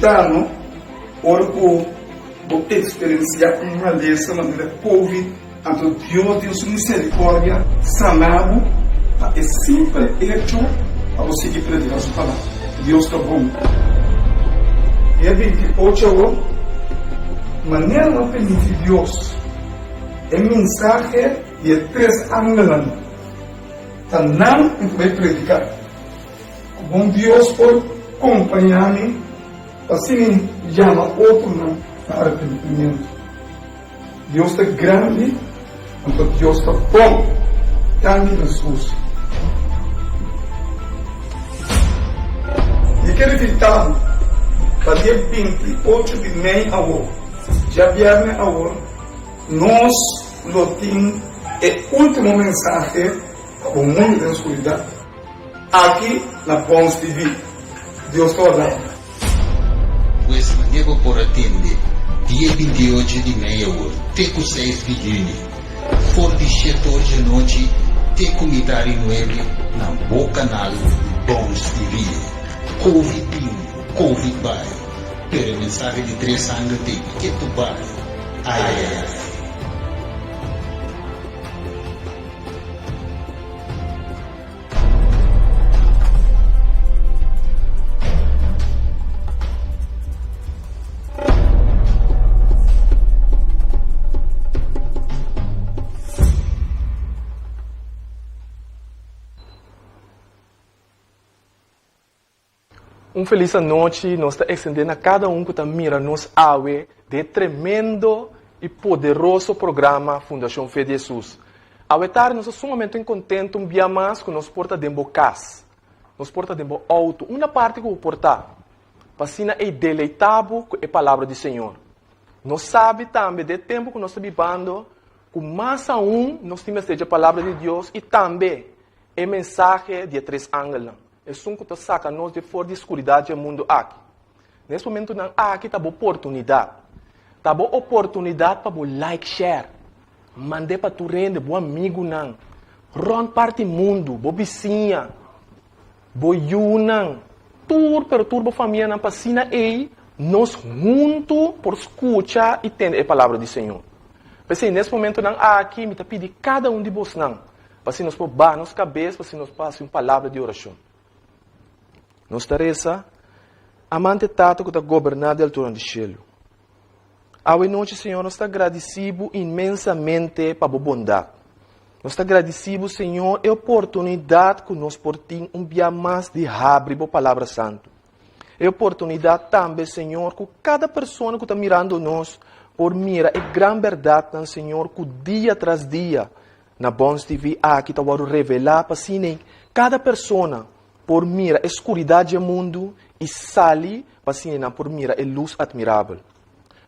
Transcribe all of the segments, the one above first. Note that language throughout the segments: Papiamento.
Felisitá no ora ku bo eksperensiá un malesa manera Covid, anto Dios den su miserikòrdia sana bo pa e simpel echo pa bo sigui prediká su palabra. Dios ta bon. Dia 28 awor, manera no permití Dios e mensahe di e tres angelnan ta nan ku ta bai prediká. Ku bon Dios por kompañá mi pa asina yama otronan na arepentimentu. Dios ta grandi, anto Dios ta bon. Danki Hesus. Mi ker invitá bo pa dia 28 di mei awor, djabièrnè awor, nos lo tin e último mensahe pa bo mundu den skuridat. Aki na Bons TV. Dios ta warda bo. Pues mane bo por a tende dia 28 di mei awor te ku 6 di juni for di shete or djanochi te ku mitar i nuebe na bo kanal Bons TV. Covid bin, Covid bai, pero e mensahe di tres angel t'ei ketu bai. Ai ai ai. Un felis anochi nos ta extende na cada un cu ta mira nos awe den e tremendo y poderoso programa Fundacion Fe di Jesus. Awe tardi nos ta sumamente contento un bia mas cu nos por ta den bo cas, nos por ta den bo auto, unda parti cu bo por ta, pa asina ey deleita bo cu e palabra di Señor. Nos sabi tambe den e tempo cu nos ta bibando cu mas aun nos tin mester dje palabra di Dios y tambe e mensahe di e tres angelnan. Esun ku ta saka nos di for di skuridat dje mundu aki. Na es momentunan aki ta bo oportunidat. Ta bo oportunidat pa bo like share. Mand'é pa tur hende, bo amigunan, rònt parti mundu, bo bisiña, bo yunan, tur pero tur bo famianan pa asina ei nos huntu por skucha i tende e palabra di Señor. P'esei na es momentunan aki mi ta pidi kada un di bosnan Pa si nos por baha nos kabes, pa si nos por hasi un palabra di orashon. Nos ta resa, Amante Tata ku ta goberná di altura di shelu. Awe nochi, Señor, nos ta gradisí Bo inmensamente pa Bo bondat. Nos ta gradisí Bo, Señor, e oportunidat ku nos por tin un bia mas di habri Bo Palabra Santu. E oportunidat tambe, Señor, ku kada persona ku ta mirando nos por mira e gran bèrdatnan, Señor, ku dia tras dia Na Bons TV aki ta wòrdu revelá pa asina kada persona por mira e skuridat dje mundu i sali pa asina nan por mira e lus atmirabel.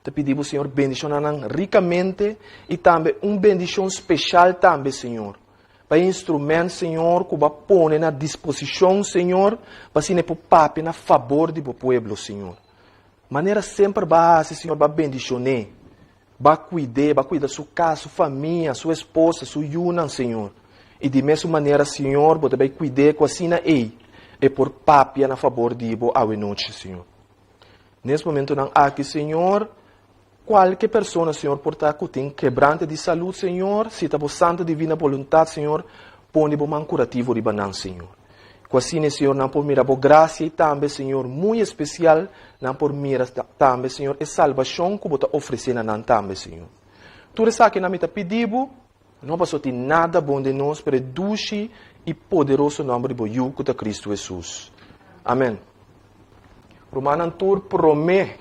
Ta pidi bo Señor bendishoná nan rikamente i tambe un bendishon speshal tambe Señor pa e instrumènt Señor ku bo a pone na disposishon Señor pa asina e por papia na fabor di bo pueblo Señor. Manera semper bo a hasi Señor bo a bendishon'é. Ba kuid'é, ba kuida su kas, su famia, su esposa, su yunan, Señor. I di mesun manera, Señor, bo ta bai kuid'é ku asina ei e por papia na fabor di bo awenochi, Señor. Nes momentonan aki, Señor, kualke persona, Señor, por ta ku tin kebrante di salud, Señor, si ta bo santa divina boluntat, Señor, pone bo man kurativo riba nan, Señor. Ku asina, Señor, nan por mira bo grasia i tambe, Señor, muy espesial, nan por mira tambe, Señor, e salbashon ku bo ta ofresé na nan tambe, Señor. Tur esakinan mi ta pidi bo, no pasobra tin nada bon den nos, pero e dushi i poderoso nòmber di bo Yu, ku ta Kristu Hesus. Amèn. Rumannan tur, promé,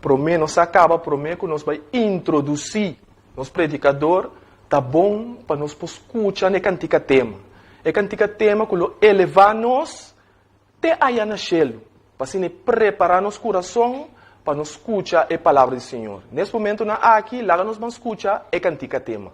promé nos a kaba, promé ku nos bai introdusí Nos predikador ta bon pa nos por skucha na e kantika tema. E kantika tema ku lo elevá nos te aya na shelu, pa asina e prepará nos kurason pa nos skucha e Palabra di Señor. Nes momentunan aki, laga nos ban skucha e kantika tema.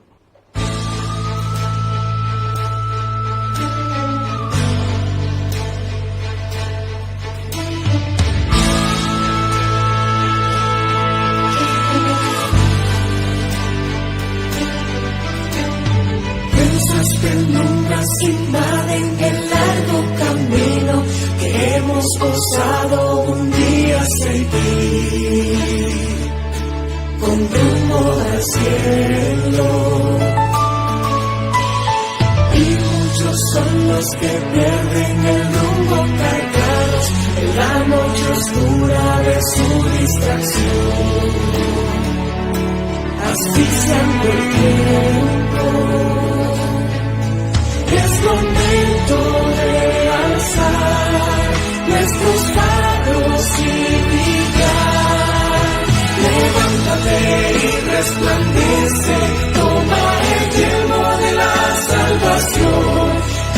Densas penumbras invaden el largo camino que hemos osado un día. seguir con rumbo al cielo. Y muchos son los que pierden el rumbo cargados en la noche oscura de su distracción. Asfixiando el tiempo. Es momento de alzar nuestros faros y brillar. Levántate y resplandece, toma el yelmo de la salvación.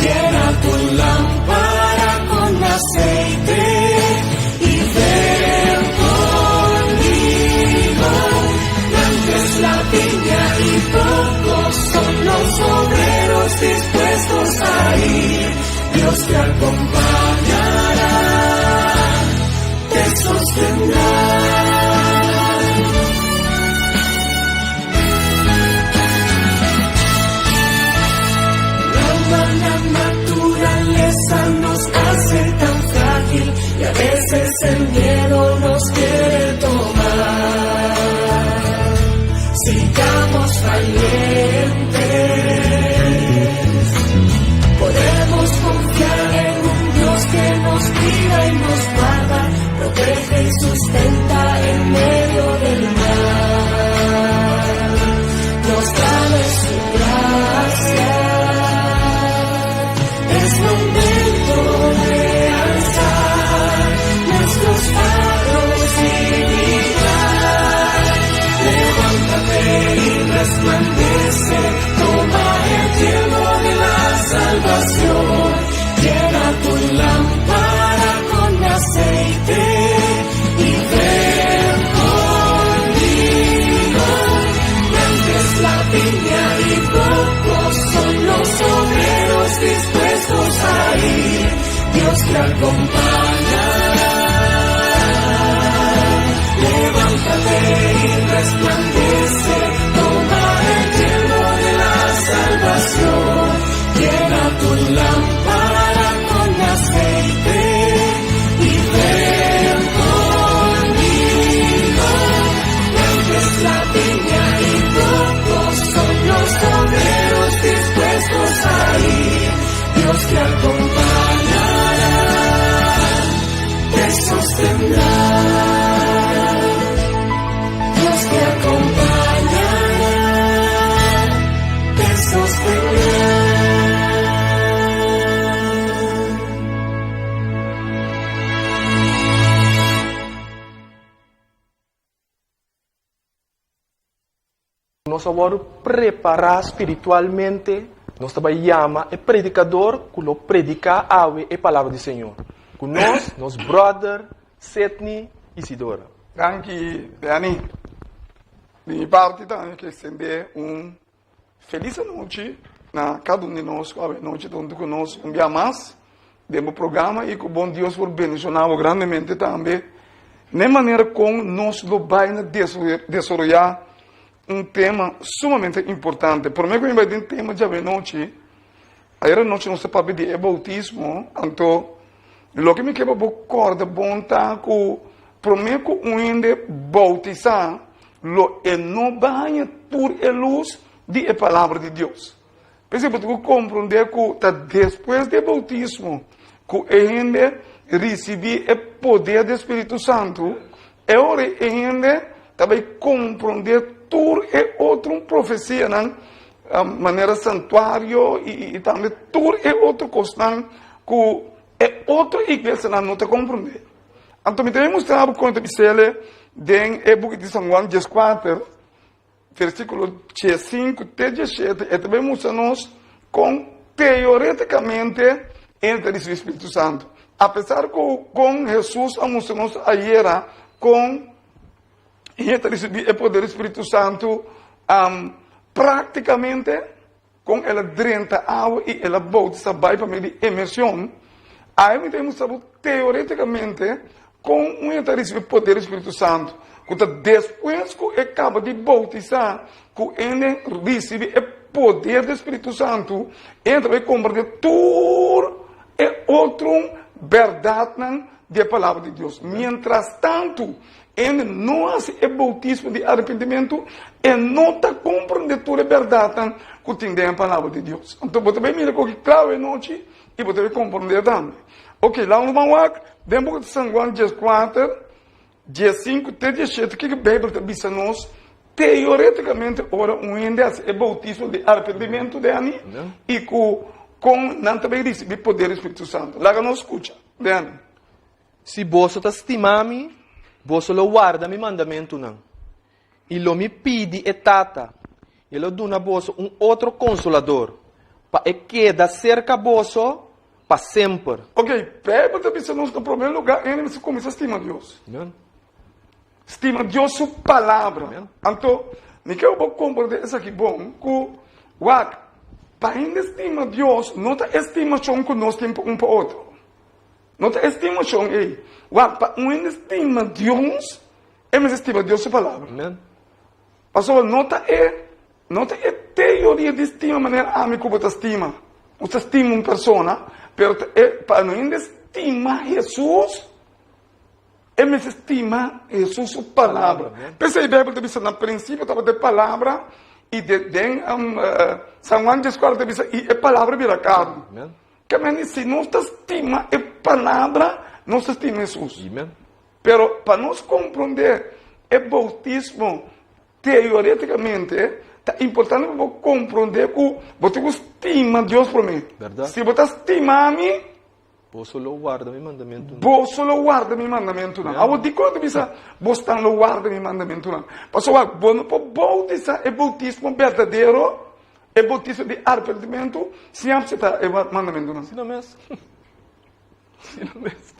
Llena tu lámpara con aceite y ven conmigo. Grande es la viña y pocos son los obreros dispuestos a ir. Dios te acompañará, te sostendrá. La humana naturaleza nos hace tan frágil y a veces el miedo nos quiere tomar. Sigamos valientes, podemos confiar en un Dios que nos cuida y nos guarda, protege y sustenta en medio del mal. Nos da su gracia. Es momento de alzar nuestros faros y brillar. Levántate y resplandece, toma el yelmo de la salvación. Llena tu lámpara con aceite y ven conmigo. Grande es la viña y pocos son los obreros dispuestos a ir. Dios te acompañará. Levántate y resplandece, toma el yelmo de la salvación. Llena tu lámpara con aceite y ven conmigo. Grande es la viña y pocos son los obreros dispuestos a ir. Dios te acompañará, te sostendrá. Dios te acompañará, te sostendrá. Nos awor prepará spiritualmente, nos ta bai yama e predikadó ku lo prediká awe e palabra di Señor. Ku nos, nos brother Sidney Isidora. Danki, Danny. Di mi parti tambe ke ekstendé un felis anochi na kada un di nos ku awe nochi ta huntu ku nos un bia mas den bo programa i ku bon Dios por bendishoná bo grandemente tambe na e manera kon nos lo bai na desaroyá un tema sumamente importante. Promé ku mi bai den tema djawe nochi, ayera nochi nos ta papia di e boutismo, anto loke mi ke pa bo kòrda bon ta ku promé ku un hende boutisá lo e no baña tur e lus di e Palabra di Dios. P'esei bo tin ku komprondé ku ta despues di e boutismo ku e hende risibí e poder di e Spiritu Santu, e ora ei e hende ta bai komprondé tur e otro profesianan manera santuario i tambe tur e otro kosnan ku e otro iglesianan no ta komprondé. Anto mi ta bai mustra bo kon ta bis'el den e buki di San Juan dieskuater. Versíkulo diesinku te diesshete, e ta bai mustra nos kon teorétikamente hende ta risibí spiritu santu. Apesar ku kon Hesus a mustra nos ayera kon hende ta risibí e poder di spiritu santu práktikamente, Kon el a drenta awa i el a boutisá bai pa medio di emersion, ai mi ta mustra bo teoreticamente kon un hende ta ricibi poder di Spiritu Santo, ku ta despues ku e kaba di boutisá ku hende ricibi e poder di Spiritu Santo, e ta bai komprende tur e otro berdadnan. di e Palabra di Dios. Mientras tantu, hende no hasi e boutismo di arepentimentu, e no ta komprendé tur e bèrdatnan ku tin den e Palabra di Dios. Anto bo ta bai mira koki kla awe nochi i bo ta bai komprendé tambe. Oke, laga nos ban wak den buki di San Juan dieskuater, diesinku te diesshete kiko Beibel ta bisa nos teorétikamente ora un hende hasi e boutismo di arepentimentu den ani i ku kon nan ta bai risibí poder di Spiritu Santu. Laga nos skucha. Den. Si boso ta stima mi, boso lo warda mi mandamentunan. I lo mi pidi e Tata, i e lo duna boso un otro Konsolador, pa e keda serka boso pa semper. Ok, Bijbel ta bisa nos na promé lugá hende mester kuminsá stima Dios. Amen. Stima Dios su palabra. Amen. Anto, mi ke bo komprendé esaki bon, ku wak, pa hende stima Dios no ta e stimashon ku nos tin pa un pa otro. No ta e stimashon ei. Wak, pa un hende stima Dios, e mester stima Dios su palabra. Amen. Pasobra no ta e, no ta e teoria di stima manera ami ku bo ta stima. Bo ta stima un persona, pero ta e, pa un hende stima Hesus, E mester stima Hesus su palabra. P'esei Beibel ta bisa na prinsipio tabata e palabra i de den San Juan dieskuater ta bisa i e palabra bira karni. Ke mende si nos ta stima e palabra nos ta stima Hesus. Pero pa nos komprondé e boutismo teoretikamente ta importante pa bo komprondé ku bo tin ku stima Dios promé. Si bo ta stima mi. Boso lo warda mi mandamentunan. Boso lo warda mi mandamentunan. Awor dikon ta bisa bosnan lo warda mi mandamentunan? Pasobra bo no por boutisá e boutismo berdadero, e boutismo di arepentimentu, sin apseptá e mandamentunan. Asina mes. Asina mes.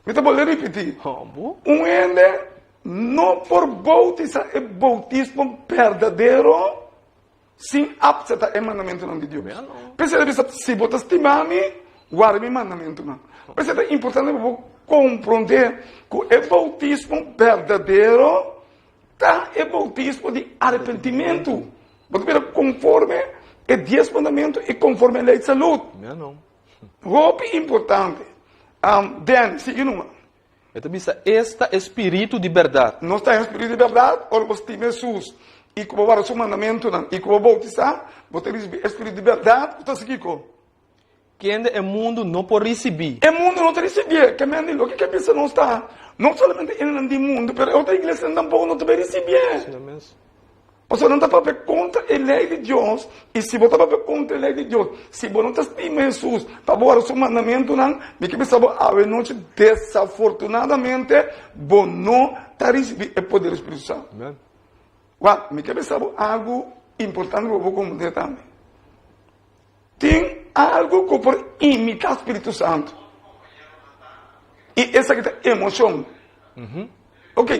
Mi ta bolbe ripití. Un hende no por boutisá e boutismo berdadero Sin apseptá e mandamentunan di Dios. P'esei ta bisa, Si bo ta stima mi, warda mi mandamentunan. P'esei ta importante pa bo komprondé ku e boutismo berdadero ta e boutismo di arepentimentu. Bo ta bira konforme e dies mandamentu i konforme e lei di salud. Hopi importante. Danny, sigui numa. E ta bisa, Es ta e spiritu di bèrdat. Nos ta e spiritu di bèrdat ora bo stima Hesus i ku bo warda su mandamentunan i ku bo boutisá, bo ta risibí e spiritu di bèrdat ku ta hasi kiko? Kende e mundu no por risibí. E mundu no ta risibié. Ke men di loke ke bisa nos ta, no solamente hendenan di mundu, pero e otro iglesianan tampoko no ta bai risibié. Asina mes. Pasobra nan ta papia kontra e lei di Dios, i si bo ta papia kontra e lei di Dios, si bo no ta stima Hesus pa bo warda su mandamentunan, mi ke bisa bo awe nochi, desafortunadamente bo no ta risibí e poder di Spiritu Santu. Wak, mi ke bisa bo algu importante pa bo komprendé tambe. Tin algu ku por imitá Spiritu Santu, i esaki ta emoshon. Ok,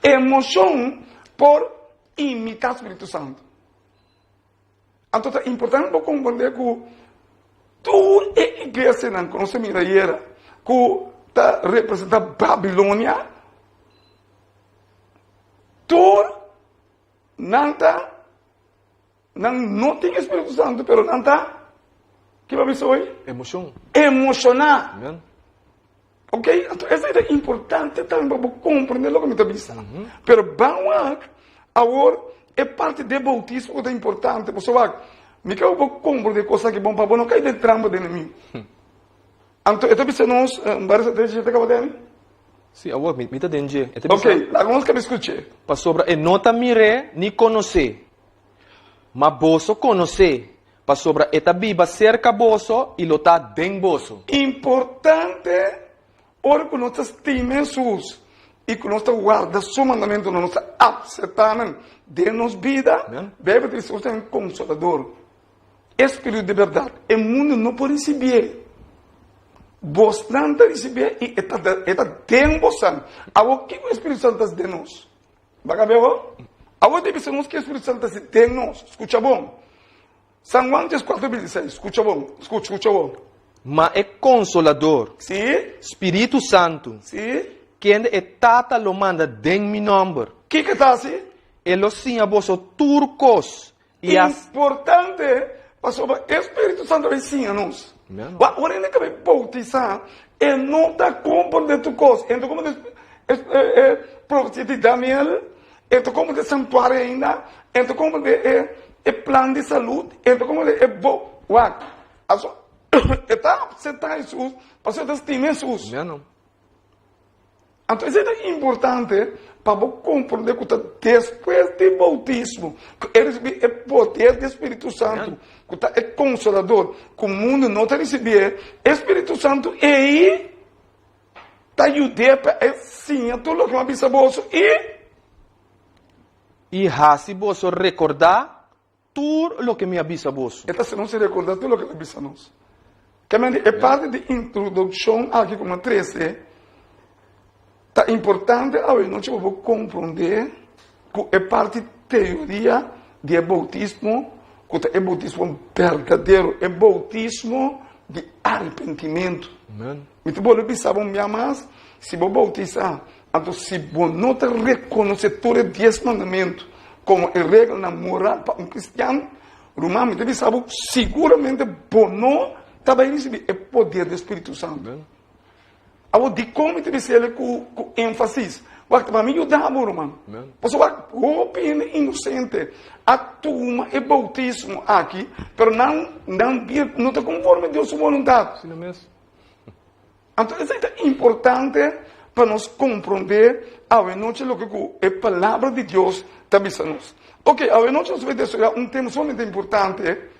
emoshon por imitá Spiritu Santu. Anto ta importante pa komprendé ku tur e iglesianan ku nos a mira ayera ku ta representá Babilonia, tur nan ta Nan no tin e Spiritu Santu, pero nan ta, ki bo a bisa hoy? Emocion. Emocioná. Amen. Ok, anto esei ta importante tambe pa bo comprende loke mi ta bisa. Pero ban wak, awor e parti den bautismo ku ta importante, pasobra wak, mi ke bo comprende kos aki bon pa bo no kai den trampa di enemigo. Anto e ta bisa nos, Baris a trece ta kaba den? Sí, awor mi ta den dje. E ta bisa. Ok, laga nos kaba skuch'é. Pasobra e no ta mir'é ni konos'é. Ma boso konos'é, pasobra e ta biba serka boso i lo ta den boso. Importante, Ora ku nos ta stima Hesus i ku nos ta warda su mandamentunan, nos ta apseptá nan den nos bida. Beibel ta bisa nos ta un konsolador, e spiritu di bèrdat. E mundu no por risibié. Bosnan ta risibié i e ta den bosan. Awor, kiko e spiritu santu ta hasi den nos? Baka bia bo? Awor ta bisa nos ke Spiritu Santu ta hasi den nos. Skucha bon. San Juan 14, 26. Skucha bon. Skucha, skucha bon. Ma e Konsolador, Sí. Spiritu Santu, Sí. kende e Tata lo manda den mi nòmber. Kiko e ta hasi? E lo siña boso tur kos i a. Importante. Pasobra e Spiritu Santu a bin siña nos. Wak, ora hende ka bin boutisá, e no ta komprondé tur kos. E no ta komprondé e profesia di Daniel, e no ta komprondé santuario ainda, e no ta komprondé e plan di salud, e no ta komprondé e bo. Wak, aso e ta aseptá Hesus pasobra e ta stima Hesus. Anto esei ta importante pa bo komprondé ku ta despues di boutismo ku e risibí e poder di e Spiritu Santu, ku ta e Konsolador, ku mundu no ta risibié. E Spiritu Santu ei ta yud'é pa e siña tur loke mi a bisa boso i. I hasi boso rekordá Tur loke mi a bisa boso. E ta hasi nos rekordá tur loke el a bisa nos. Kamente e parti di introdukshon aki ku mi a trese ta importante awe nochi pa bo komprondé ku e parti teoria di e boutismo ku ta e boutismo berdadero, e boutismo di arepentimentu. Mi ta bolbe bisa bo un bia mas, si bo boutisá Anto si bo no ta rekonosé tur e dies mandamentu komo e reglanan moral pa un kristian, ruman, mi ta bisa bo, siguramente bo no ta bai risibí e poder di e Spiritu Santu. Awor, dikon mi ta bisa el ku ku énfasis? Wak, ta pa mi yuda bo, ruman. Pasobra wak, hopi hende inosente a tuma e boutismo aki, pero nan nan bida no ta konforme Dios su boluntat. Anto esei ta importante pa nos komprondé awenochi loke ku e Palabra di Dios ta bisa nos. Oke, awenochi nos bai desaroyá un tema sumamente importante,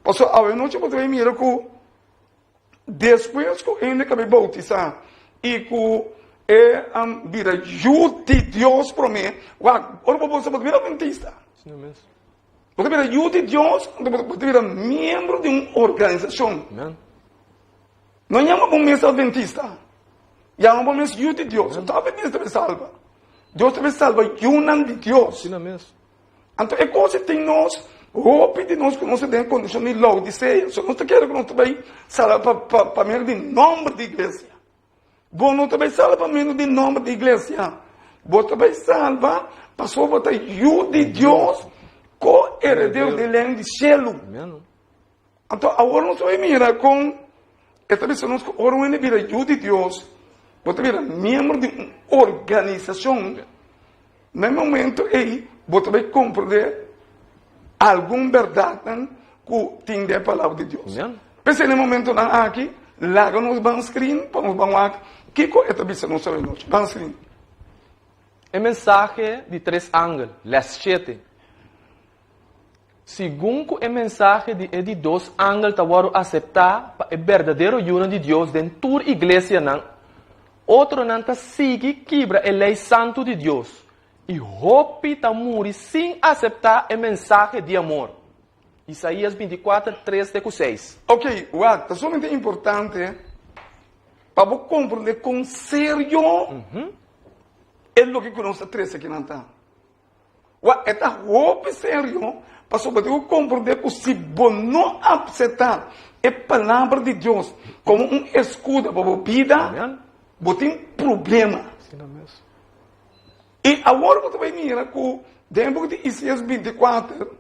pasobra awenochi bo ta bai mira ku despues ku hende ka bai boutisá i ku e bira yu di Dios promé, wak, ora bo boutisá bo ta bira adventista. Bo ta bira yu di Dios, anto bo ta bira miembro di un organisashon. No yama bo mes adventista. Yama bo mes yu di Dios. Anto adventista ta bin salba. Dios ta bin salba yunan di Dios. Asina mes. Anto e kos ei tin nos, hopi di nos ku nos ta den kondishon di Laodisea. So nos ta kere ku nos ta bai salba pa pa pa medio di nòmber di iglesia. Bo no ta bai salba pa medio di nòmber di iglesia. Bo ta bai salba pasobra bo ta yu di Dios, ko-heredero di Reino di shelu. Anto awor nos ta bai mira kon e ta bisa nos ku ora un hende bira yu di Dios, bo ta bira miembro di un organisashon. Na e momento ei bo ta bai komprendé algun bèrdatnan ku tin den e Palabra di Dios. P'esei na e momentonan aki, laga nos ban skrin pa nos ban wak kiko e ta bisa nos awe nochi. Ban skrin. E mensahe di tres angel, lès shete. Segun ku e mensahe di e di dos angel ta wòrdu aseptá pa e berdadero yunan di Dios den tur iglesianan, otronan ta sigui kibra e lei santu di Dios, i hopi ta muri sin aseptá e mensahe di amor. Isaías 24, 3 te ku 6. Oke, wak, ta sumamente importante pa bo komprondé kon serio e loke ku nos ta trese akinan ta. Wak, e ta hopi serio, pasobra bo tin ku komprondé ku si bo no apseptá e Palabra di Dios komo un eskudo pa bo bida, bo tin problema. I awor bo ta bai mira ku den e buki di Isaías 24,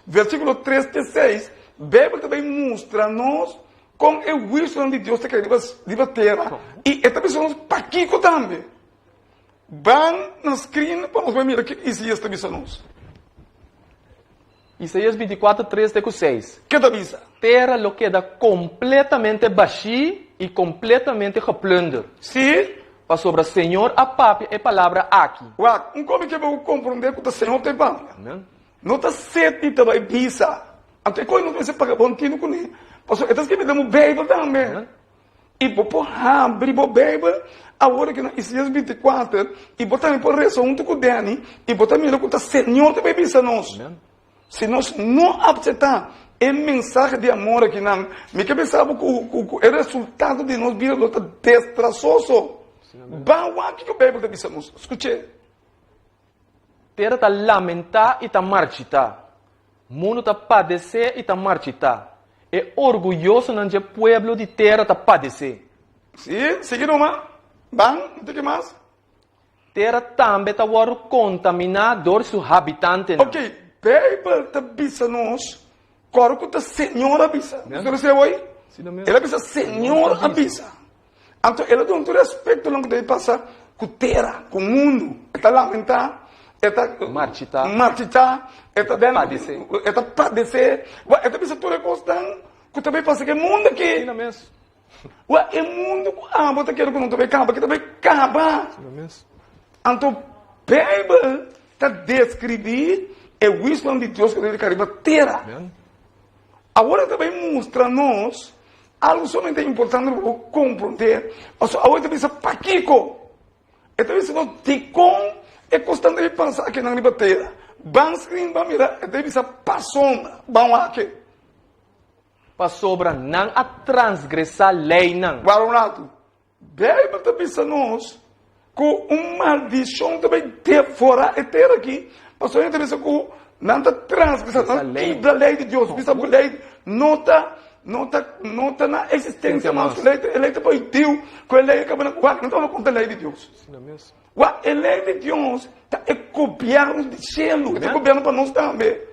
versíkulo 3 te 6, Beibel ta bai mustra nos kon e huisionan di Dios ta kai riba tera i e ta bisa nos pakiko tambe. Ban na screen pa nos bai mira ke Isaías ta bisa nos. Isaías 24, 3 te ku 6. Ke ta bisa? Tera lo keda kompletamente bashí i kompletamente geplunder. Sí. Pasobra Señor a papia e palabra aki. Wak, un komi ke bo komprondé ku ta Señor ta e papia. Amen. No ta Seti ta bai bisa. Anto e kos nos mester paga bon tinu kuné, pasobra e ta skirbi den bo Beibel tambe. Amen. I bo por habri bo Beibel awor aki na Isaías 24 i bo tambe por resa huntu ku Danny i bo ta mira ku ta Señor ta bai bisa nos. Si nos no apseptá e mensahe di amor akinan, mi ke bisa bo ku ku e resultado di nos bida lo ta destrasoso. Ban wak kiko Beibel ta bisa nos. Skuch'é. Tera ta lamentá i ta marchitá. Mundu ta padesé i ta marchitá. E orguyosonan dje pueblo di tera ta padesé. Sí, sigui numa. Ban, no tin ke mas. Tera tambe ta wòrdu kontaminá dor su habitantenan. Oké, Beibel ta bisa nos. Kòrda ku ta Señor a bisa. Bo ta siña hoy? El a bisa, Señor a bisa. Anto el a duna tur aspektonan ku ta bai pasa ku tera, ku mundu. E ta lamentá, e ta Marchitá. marchitá, e ta Padesé. e ta padesé. Wak, e ta bisa tur e kosnan ku ta bai pasa ku e mundu aki. Asina mes. Wak, e mundu ku abo ta kere ku no ta bai kaba, ki ta bai kaba. Asina mes. Anto Beibel ta deskribí e huisionan di Dios ku ta kai riba tera. Amen. Awor e ta bai mustra nos algu sumamente importante pa bo komprondé. Pasobra awor e ta bisa pakiko. E ta bisa nos dikon e kosnan ta bai pasa akinan riba tera. Ban skrin ban mira, e ta bisa pasobra. Ban wak. Pasobra nan a transgresá leinan. Wak un ratu. Beibel ta bisa nos ku un maldishon ta bai devorá e tera aki, pasobra hende ta bisa ku nan ta transgresá, nan ta kibra lei di Dios, bisa ku lei no ta no ta no ta na eksistensia mas, ku lei e lei ta prohibiu, ku e lei a kaba na wak, nan tabata kontra lei di Dios. Wak, e lei di Dios ta e gobièrnu di shelu, e ta gobièrnu pa nos tambe.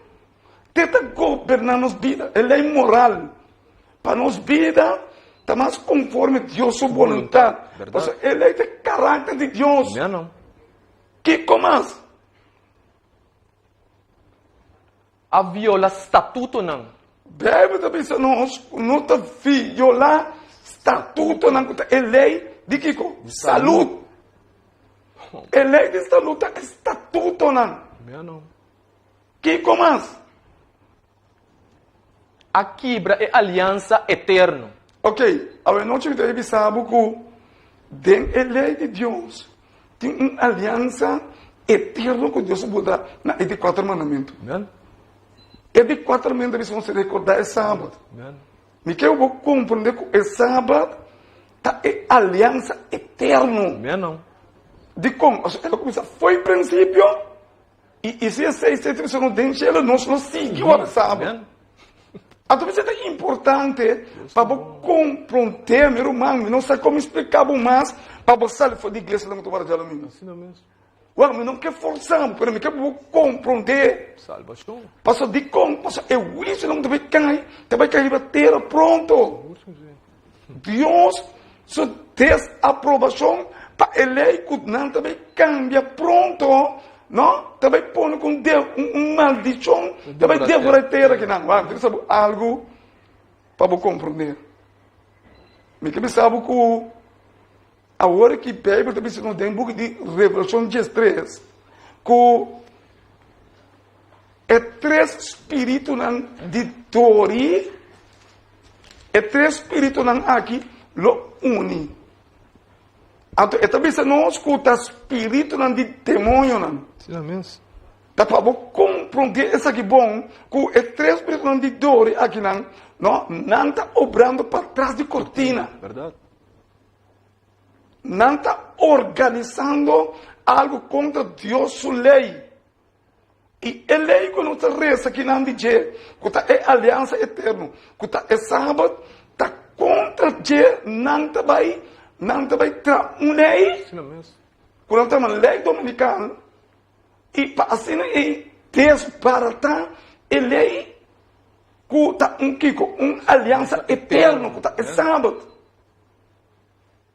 Te ta goberná nos bida, e lei moral pa nos bida ta mas konforme Dios su boluntat. Pasobra e lei ta e karakter di Dios. Kiko mas? A viola statutonan. Beibel ta bisa nos ku no ta violá statutonan ku ta e lei di kiko? Salud. E lei di salud ta e statutonan. Kiko mas? A kibra e aliansa eterno. Ok, awenochi mi ta bai bisa bo ku den e lei di Dios tin un aliansa eterno ku Dios a buta na e di kuater mandamentu. Amen. E di kuater mandamentu ta bisa nos rekordá e sabat. Amen. Mi ke bo komprendé ku e sabat ta e aliansa eterno. Amen. Dikon? Pasobra el a kuminsá fo'i prinsipio. I si esei ta trese nos den shelu, nos lo sigui wak sabat. Anto mester ta importante pa bo komprondé, mi ruman, mi no sa kon mi splika bo mas pa bo sali for di iglesia loke ta wòrdu djadumingu. Wak, mi no ke forsa bo, pero mi ke pa bo komprondé. Pasobra dikon? Pasobra e huisionan ku ta bai kai, ta bai kai riba tera pronto. Dios su desaprobashon pa e lei ku nan ta bai kambia pronto, no, ta bai pone ku un un maldishon ta bai devora e tera kinan. Wak, mi ta bisa bo algu pa bo komprondé. Mi ke bisa bo ku awor ki Beibel ta bisa nos den buki di Revelashon diestres ku e tres spiritunan di dori E tres spiritunan aki lo uni. Anto e ta bisa nos ku ta spiritunan di demoñonan. Asina mes. Ta pa bo komprondé esaki bon, ku e tres spiritunan di dori akinan, no, nan ta obrando patras di kortina. Bèrdat. Nan ta organisando algu kontra Dios su lei. I e lei ku nos ta resa kinan di dje, ku ta e aliansa eterno, ku ta e Sabat, ta kontra dje nan ta bai, nan ta bai traha un lei, ku nan ta yama lei dominikal, i pa asina ei desbaratá e lei ku ta un kiko? Un aliansa eterno, ku ta e Sabat.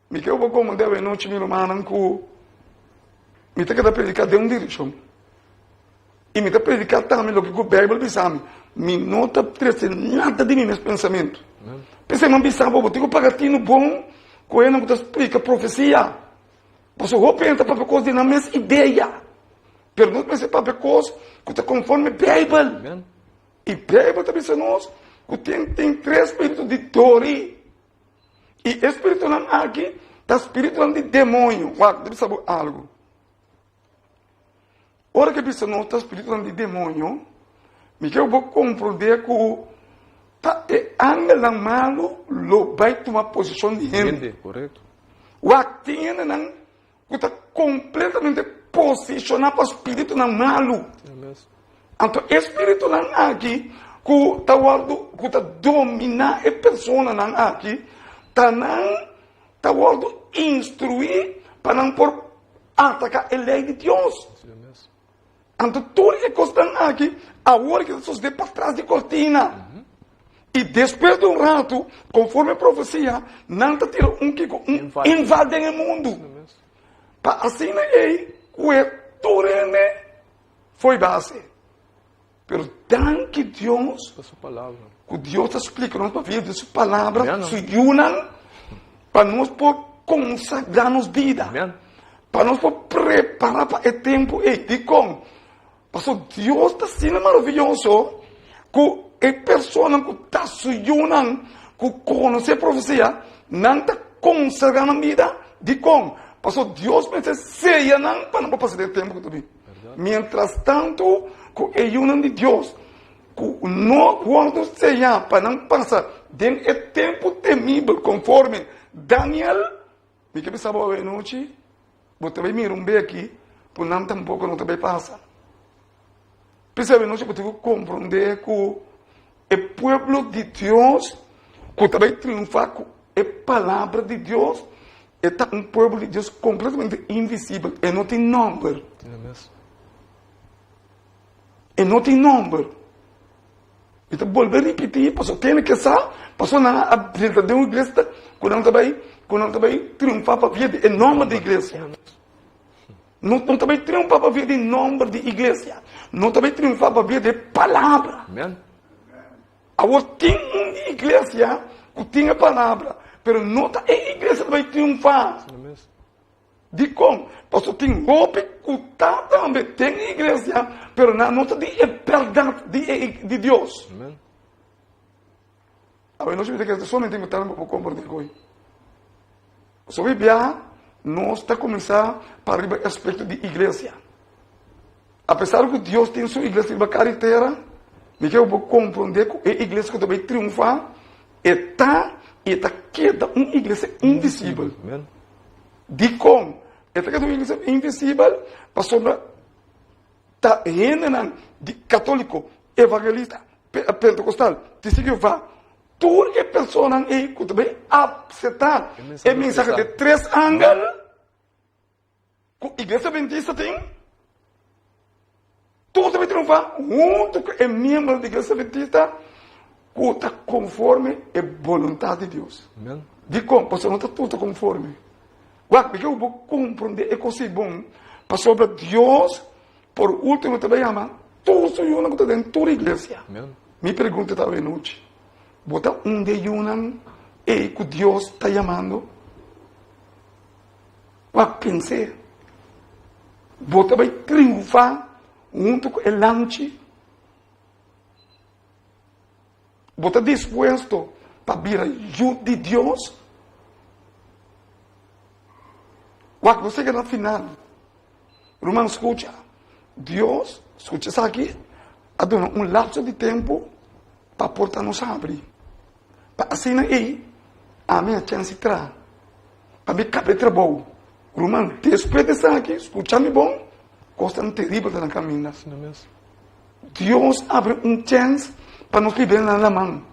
Mi ke bo komo debe nochi mi rumannan ku mi ta keda prediká den un direkshon i mi ta prediká tambe loke ku Beibel bisa mi. Mi no ta trese nada di mi mes pensamentu. P'esei mi a bisa bo, bo tin ku paga tinu bon ku hende ku ta splika profesia. Pasobra hopi hende ta papia kos di nan mes idea, pero nos mester papia kos ku ta konforme Beibel. I Beibel ta bisa nos ku tin tin tres spiritu di dori. I e spiritunan aki ta spiritunan di demoño. Wak, mi ta bisa bo algu. Ora ke bisa nos ta spiritunan di demoño, mi ke bo komprondé ku ta e angelnan malu lo bai tuma posishon di hende. Wak, tin hendenan ku ta kompletamente posishoná pa spiritunan malu. Anto e spiritunan aki ku ta wòrdu, ku ta dominá e personanan aki, ta nan ta wòrdu instruí pa nan por ataká e lei di Dios. Anto tur e kosnan aki awor ki ta sosodé patras di kortina. I despues di un ratu, konforme profesia, nan ta tira un kiko? Un inval den e mundu. Pa asina ei kue tur hende fo'i base. Pero danki Dios ku Dios ta splika nos pa via di su palabra, su yunan, pa nos por konsagrá nos bida, pa nos por prepará pa e tempu ei. Dikon? Pasobra Dios ta asina maravioso ku e personanan ku ta su yunan, ku konosé profesia, nan ta konsagrá nan bida. Dikon? Pasobra Dios mester seya nan pa nan por pasa den e tempu ku ta bin. Mientras tantu ku e yunan di Dios ku no wòrdu seyá pa nan pasa den e tempu temibel konforme Daniel, mi ke bisa bo awe anochi, bo ta bai mira un beki ku nan tampoko no ta bai pasa. P'esei awe anochi bo tin ku komprondé ku e pueblo di Dios ku ta bai triunfá ku e palabra di Dios, e ta un pueblo di Dios kompletamente invisibel, e no tin nòmber. E no tin nòmber. Mi ta bolbe ripití, pasobra kende ke sa, pasobra nan a drenta den un iglesia ku nan ta bai, ku nan ta bai triunfá pabia di e nòmber di iglesia. No no ta bai triunfá pabia di nòmber di iglesia. No ta bai triunfá pabia di e palabra. Awor tin un iglesia ku tin e palabra, pero no ta e iglesia ta bai triunfá. Dikon? Pasobra tin hopi ku ta tambe den e iglesia, pero nan no ta di e bèrdat di e di Dios. Awe nochi mi ta kere ta solamente invitá nan pa por komprendé koe. Pasobra hopi biaha nos ta kuminsá pa riba e aspekto di iglesia. Apesar ku Dios tin su iglesia riba kara di tera, mi ke bo komprondé ku e iglesia ku ta bai triunfá e ta i e ta keda un iglesia invisibel. Dikon e ta keda un iglesia invisibel? Pasobra ta hendenan di katóliko, evangelista, pentekostal, testigo di Jehová, tur e personanan ei ku ta bai apseptá e mensahe di tres angel, Ku Iglesia Adventista tin tur ta bai triunfá huntu ku e miembronan di Iglesia Adventista ku ta konforme e boluntat di Dios. Dikon? Pasobra no ta tur ta konforme. Wak, mi ke ku bo komprondé e kos ei bon, pasobra Dios por último ta bai yama tur su yunan ku ta den tur iglesia. Mi pregunta ta awe nochi, bo ta un di e yunan ei ku Dios ta yamando? Wak pens'é, Bo ta bai triunfá huntu ku e lamchi? Bo ta dispuesto pa bira yu di Dios? Wak, nos yega na final. Ruman, skucha. Dios, skucha esaki, a duna un lapso di tempu pa porta nos habri. Pa asina ei, ami a chèns di traha. Pa mi kaba e trabou. Ruman, despues di esaki, skucha mi bon, kosnan teribel ta na kaminda. Dios abri un chèns pa nos biba na laman.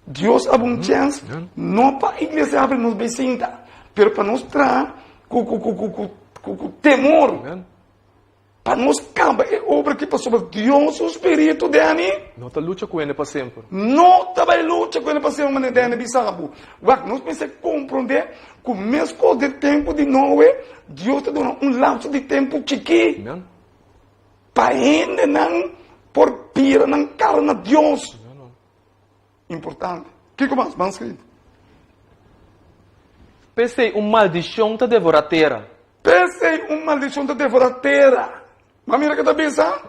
Dios abri un chèns no pa iglesia abri nos bai sinta, pero pa nos traha ku temor. Pa nos kaba e obra aki pasobra Dios su spiritu den mi. No ta lucha ku hende pa semper. No ta bai lucha ku hende pa semper manera Dani bisa bo. Wak, nos mester komprondé ku meskos den tempu di Noe, Dios ta duna un lapso di tempu chikí pa hendenan por bira nan kara na Dios. Importante. Kiko mas? Ban skrit. P'esei un maldishon ta devorá tera. P'esei un maldishon ta devorá tera. Bo a mira ke ta bisa?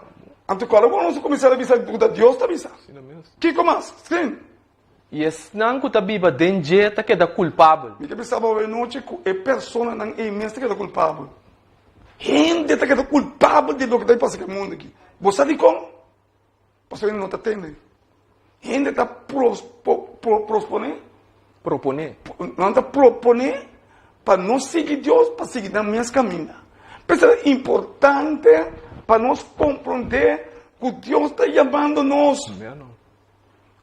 Anto kòrda ku nos a kuminsá ta bisa ku ta Dios ta bisa. Kiko mas? Skrin. I esnan ku ta biba den dje ta keda kulpabel. Mi ke bisa bo awe nochi ku e personanan ei mes ta keda kulpabel. Hende ta keda kulpabel di loke ta pasa ku e mundu aki. Bo sa dikon? Pasobra hende no ta tende. Hende ta prosponé. Proponé. Nan ta proponé pa no sigui Dios, pa sigui nan mes kaminda. P'esei ta importante pa nos komprondé ku Dios ta yamando nos.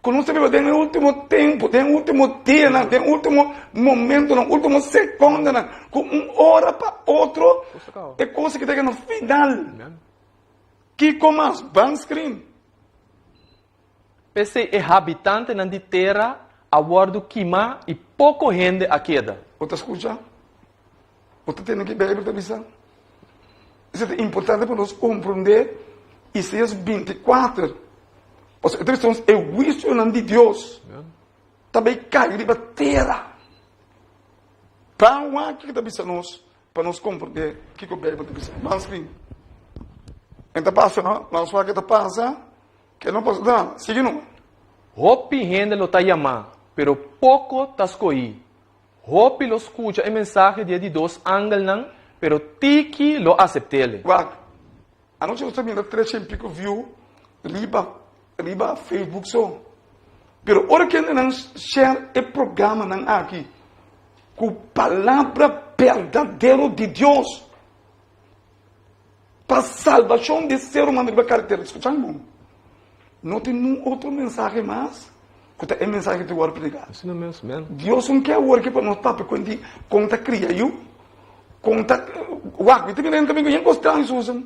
Ku nos ta biba den e último tempu, den e último dianan, den e último momentonan, último sekondonan, ku un ora pa otro e kos aki ta yega na final. Kiko mas? Ban screen. P'esei e habitantenan di tera a wòrdu kimá i poko hende a keda. Bo ta skucha? Bo ta tende ke Beibel ta bisa? Esei ta importante pa nos komprondé Isaías bintikuater, pasobra e ta bisa nos e huisionan di Dios ta bai kai riba tera. Ban wak kiko ta bisa nos pa nos komprondé kiko Beibel ta bisa. Ban skrin. E ta pasa no? Nos wak ke ta pasa, ke no pasa. Da, sigui no. Hopi hende lo ta yamá, pero poko ta skohí. Hopi lo skucha e mensahe di e di dos angelnan, pero tiki lo asept'ele. Wak, anochi nos ta mira tres shen piko view riba riba Facebook so. Pero ora kendenan share e programanan aki ku palabra berdadero di Dios pa salbashon di e ser humano riba karakter, skucha mi bon, no tin nun otro mensahe mas ku ta e mensahe ku tin wòrdu prediká. Asina mes, men. Dios un ke awor ke pa nos papia ku di kon ta kria yu, kon ta wak, mi ta mira hende ta bin ku yen kos straño Susan.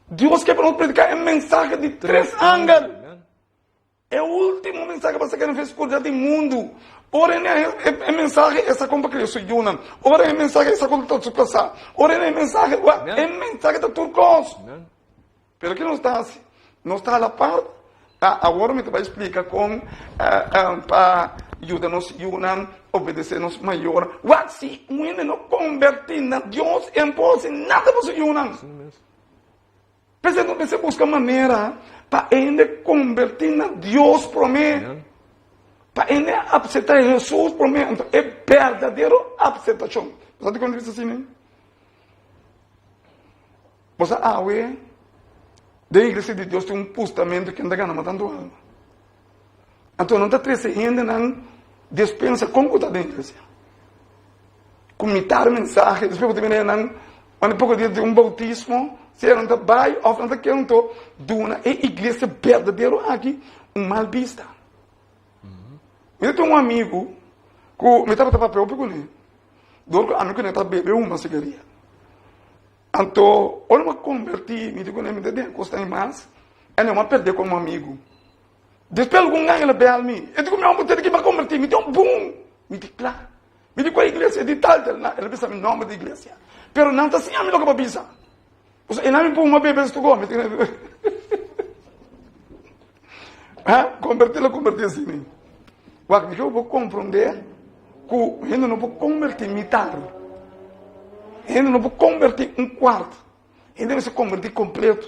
Dios ke pa nos prediká e mensahe di tres angel. E ultimo mensahe pa saka na fe skuridat di mundu. Ora e haña e mensahe e sa kon pa kria su yunan. Ora e mensahe e sa kon ta su kasá. Ora e mensahe, wak, e mensahe ta tur kos. Pero ke nos ta hasi? Nos ta hala part. Ah, awor mi ta bai splika kon pa yuda nos yunan obedesé nos mayornan. Wak, si un hende no kombertí na Dios, e no por hasi nada pa su yunan. P'esei nos mester buska manera pa hende kombertí na Dios promé, pa hende apseptá Hesus promé. Anto e berdadero apseptashon. Bo sa dikon mi ta bisa asina? Bo sa awe den iglesia di Dios tin un pustamentu ken ta gana mas tantu alma. Anto nan ta trese hendenan despensa kon ku ta den iglesia. Ku mitar mensahe, despues bo ta mira nan unda poko dia tin un boutismo, sea nan ta bai òf nan ta keda anto duna e iglesia berdadero aki un mal bista. Mi ta tin un amigu ku mi tabata papia hopi kuné, dor ku ami kuné ta bebe huma sigaria. Anto ora mi a kombertí mi di kuné mi ta den kos ta mas, e no a pèrdè komo amigu. Despues algun aña el a bel mi, e di ku mi homber tene ki mi a kombertí, mi di un bum, mi di kla. Mi di kua iglesia? E di tal tal. El a bisa mi nomber di iglesia. Pero nan ta siña mi loke pa bisa. Pasobra e nan mi puma bebe esto go. Ha? Kombertí lo kombertí asina. Wak, mi ke bo komprondé ku hende no por kombertí mitar. Hende no por kombertí un kuart. Hende mester kombertí kompleto.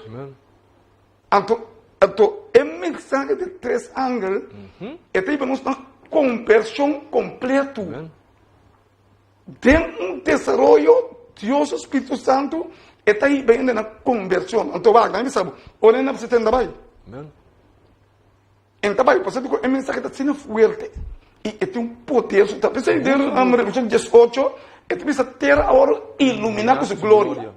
Anto, anto e mensahe di tres angel e ta hiba nos na kombershon kompleto. Den un desaroyo, Dios su Spiritu Santu e ta hiba hende na kombershon. Anto wak, nan bisa bo, ora hende a bisa tenda bai. En ta bai, pasobra ku e mensahe ta asina fuerte i e tin un poder su ta. P'esei den Revelashon diesocho e ta bisa tera awor iluminá ku su gloria.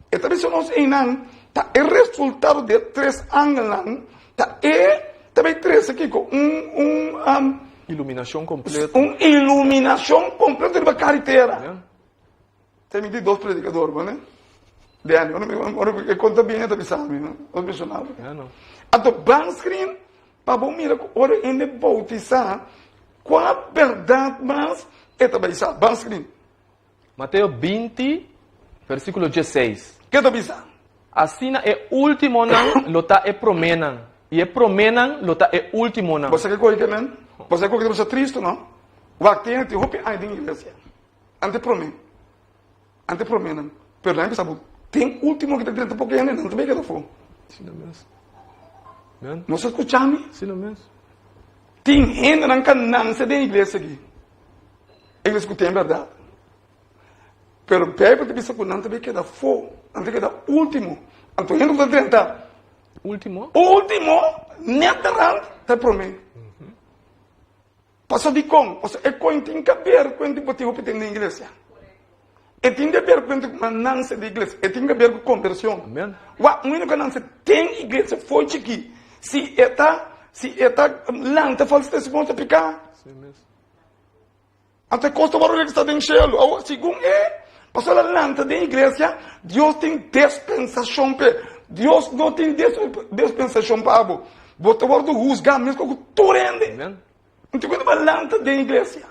E ta bisa nos einan ta e resultado di e tres angelnan ta e ta bai trese kiko? Un un Iluminashon kompleto. Un iluminashon kompleto riba kara di tera. Ta mi di dos predicador bo ne? Danny, ora mi ora e conta bien e ta bisa mi, no? Nos mencionado. Ja, no. Anto ban screen pa bo mira cu ora hende bautisa cua berdad mas e ta bay sa. Ban screen. Mateo 20, versículo 16. Ke ta bisa? Asina e últimonan lo ta e proménan, i e proménan lo ta e últimonan. Bo sa ke koe ke men? Bo sa ke koe ke ta bisa tristo, no? Wak tin hende tin hopi aña den iglesia. Ante promé, ante proménan, pero nan a bisa bo, den último ki ta drenta poco hende, nan ta bay keda afó. Asina mes. Men. No sa skucha mi? Asina mes. Tin hendenan ka nanse den iglesia aki, iglesia ku tin bèrdat. Pero Beibel ta bisa ku nan ta bay keda afó, nan ta keda último. Anto hende ku ta drenta Último? último, nèt derant, ta e promé. Paso dikon? Paso e koin tin kaber ku hende bo tin hopi den iglesia. E tin kaber ku hende ku a nanse den iglesia. E tin kaber ku kombershon. Amen. Wak, un hende ku a nanse den iglesia for chikí, si e ta, si e ta lanta falsu testimonio ta piká. Así mes. Anto e kos ta wòrdu registrá den shelu. Awor, segun e pasobra el a lanta den iglesia, Dios tin dispensashon p'e. Dios no tin dispensashon pa abo. Bo ta wòrdu husgá meskos ku tur hende. No tin ku balanta den iglesia.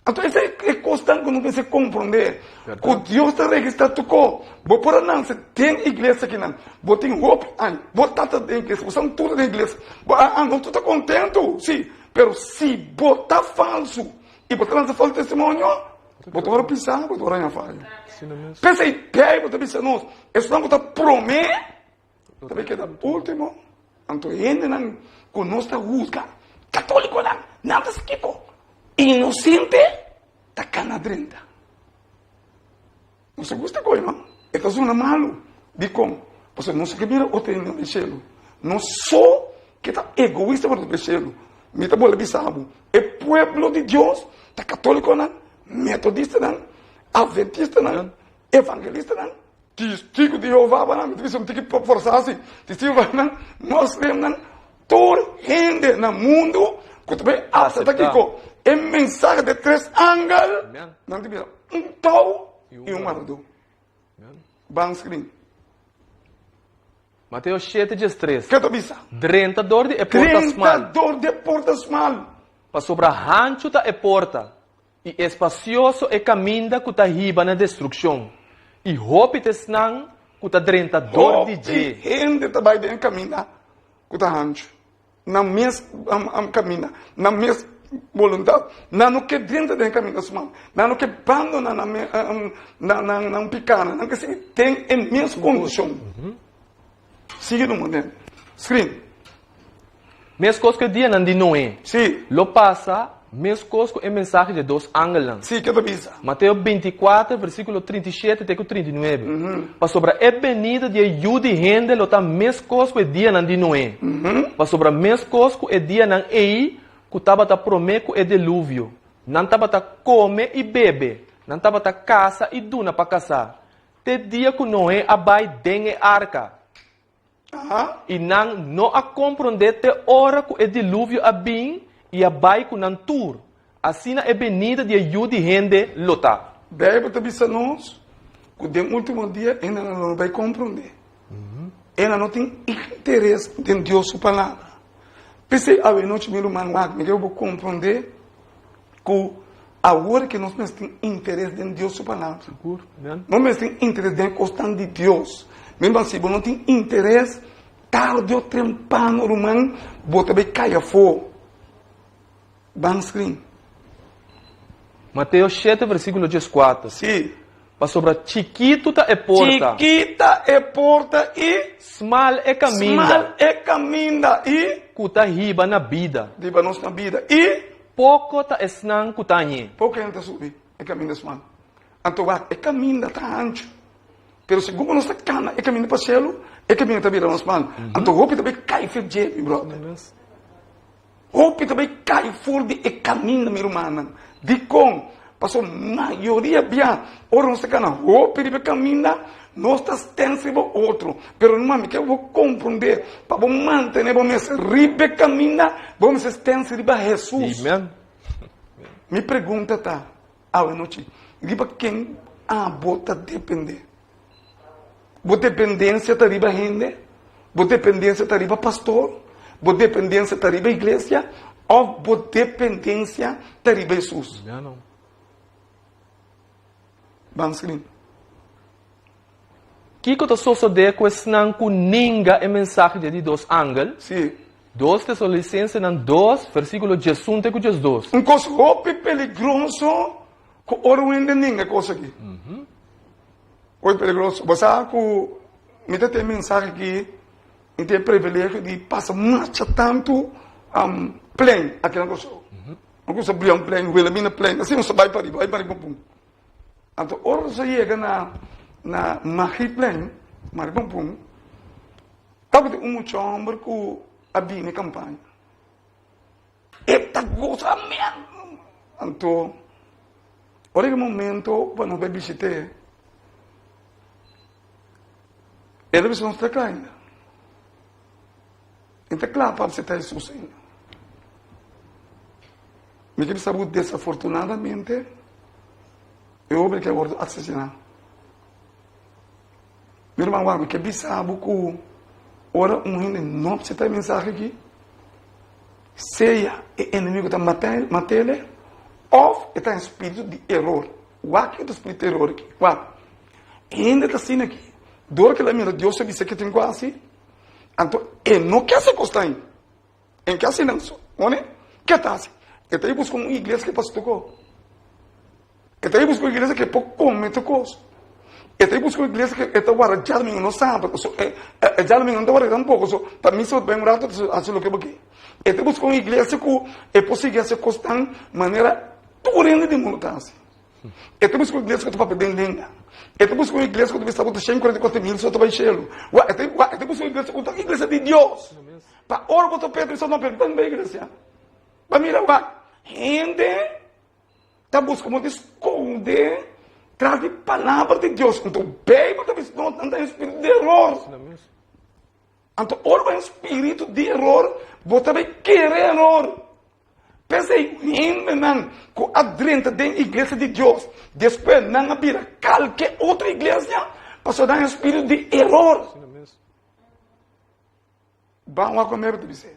Anto esei e kosnan ku nos mester komprondé, ku Dios ta registrá tur kos. Bo por a nanse den iglesia akinan, bo tin hopi aña, bo tata den iglesia, bo san tur den iglesia, bo a nos tur ta kontentu, sí, pero si bo ta falsu i bo ta lansa falsu testimonio, bo ta wòrdu pisá, bo ta wòrdu haña fayo. P'esei Beibel ta bisa nos, esunnan ku ta promé Ta bay keda ultimo, anto hendenan ku nos ta husga, katolikonan, nan ta skiko, inosente ta kana drenta. Nos ta gusta koe no, e ta zona malu, dikon? Pasobra nos ke mira otro hende den shelu, nos so ke ta egoista pa nos bai shelu. Mi ta bolbe bisa bo, e pueblo di Dios ta katolikonan, metodistanan, adventistanan, evangelistanan, Testigu di Jehová banan, mi ta bisa un tiki forsá asi, Testigu di Jehová banan, moslimnan, tur hende na mundu ku ta bai aseptá kiko? E mensahe di e tres angel, nan ta bisa un tou i un wardadó. Ban skrin. Mateo shete diestres. Ke ta bisa? Drenta dor di e porta smal. Drenta dor di e porta smal. Pasobra hanchu ta e porta, I espasioso e kaminda ku ta hiba na destrukshon, i hopi ta esnan ku ta drenta dor di dje. Hopi hende ta bai den e kaminda ku ta hanchu, nan mes kaminda, nan mes boluntat. Nan no ke drenta den e kaminda smal, nan no ke bandoná nan pikánan, nan ke sigui den e mes kondishon. Sigui numa den screen. Meskos ku e dianan di Noe. Sí. Lo pasa meskos ku e mensahe dje dos angelnan. Sí, ke ta bisa? Mateo 24, versíkulo 37 te ku 39. Pasobra e benida di e Yu di hende lo ta meskos ku e dianan di Noe. Pasobra meskos ku e dianan ei ku tabata promé ku e deluvio, nan tabata kome i bebe, nan tabata kasa i duna pa kasá, te dia ku Noe a bai den e arka. I nan no a komprondé te ora ku e diluvio a bin i a bai ku nan tur. Asina e benida di e Yu di hende lo ta. Beibel ta bisa nos ku den último dia hendenan lo no bai komprondé. Hendenan no tin interes den Dios su Palabra. P'esei awenochi mi ruman wak, mi ke bo komprondé ku awor ke nos mester tin interes den Dios su Palabra. Sigur, amen. Nos mester tin interes den kosnan di Dios. Mi ruman, si bo no tin interes, tarde o trempano, ruman, bo ta bai kai afó. Ban screen. Mateo shete versíkulo dieskuater. Sí. Pasobra chikitu ta e porta. Chikita e porta i. Smal e kaminda. Smal e kaminda i. Ku ta hiba na bida. Hiba nos na bida i. Poko ta esnan ku ta hañ'é. Poko hende ta subi e kaminda smal. Anto wak, e kaminda ta hanchu. Pero segun ku nos ta kana e kaminda pa shelu, e kaminda ta bira mas smal. Anto hopi ta bai kai for dje, mi bròder. Hopi ta bai kai for di e kaminda, mi rumannan. Dikon? Pasobra mayoria bia ora nos ta kana hopi riba e kaminda, nos ta stens riba otro. Pero ruman, mi ke bo komprondé, pa bo mantené bo mes riba e kaminda, bo mester stens riba Hesus. Amen. Mi pregunta ta, awe nochi, riba ken abo ta dependé? Bo dependensia ta riba hende? Bo dependensia ta riba pastor? Bo dependensia ta riba iglesia? Of bo dependensia ta riba Hesus? Ban screen. Kiko ta sosodé ku esnan ku ninga e mensahe dje di dos angel? Sí. Dos Tesalonicensenan dos, versíkulo diesun te ku diesdos. Un kos hopi peligroso ku ora un hende ninga e kos aki. Hopi peligroso. Bo sa ku mi ta tin e mensahe aki, mi tin e privilegio di pasa masha tantu plein aki na Kòrsou. Mi gusta bria un plein, Wilhelmina plein, asina nos ta bai pariba, bai pariba pum. Anto ora nos a yega na na Magie plein, Marie Pampun, tabatin un mucha hòmber ku a bini kampaña. E ta gosa amen! Anto ora e momento pa nos bai bishit'é, el a bisa nos ta kla ainda. E ta kla pa aseptá Hesus ainda. Mi ke bisa bo desafortunadamente e hoben ke a wordo asesiná. Mi ruman wak, mi ke bisa bo ku. Ora un hende no acepta e mensahe aki, sea e enemigo ta matele of e ta en spiritu di eror. Wak kiko ta spiritu di eror aki. Wak. Hende ta asina aki. Dor ku el a mira Dios a bisa ke tin ku hasi, anto e no ke hasi kos ta ain. E ke hasi nan so. One, ke ta hasi? E ta buska un iglesia ke pasa tur kos. E ta buska un iglesia ke por kome tur kos. E ta buska un iglesia ke e ta warda djadumingu no sabat. So e e djadumingu no ta warda tampoko. So pa misa bo ta bai un rato hasi loke bo ke. E ta buska un iglesia ku e por sigui hasi kosnan manera tur hende di mundu ta hasi. E ta buska un iglesia ku ta papia den lenga. E ta buska un iglesia ku ta bisa bo ta 144 mil so ta bai shelu. Wak e ta wak e ta buska un iglesia ku ta iglesia di Dios. Pa ora bo ta Pedro bisa no pero mi ta bai iglesia. Ba mira wak hende ta buska modo di skonde tras di palabra di Dios. Anto Bijbel ta bisa nos nan ta un spiritu di eror. Anto ora bo un spiritu di eror bo ta bai kere eror. P'esei hendenan ku a drenta den iglesia di Dios despues nan a bira kalke otro iglesia pasobra nan un spiritu di eror. Ban wak ku ta bis'é.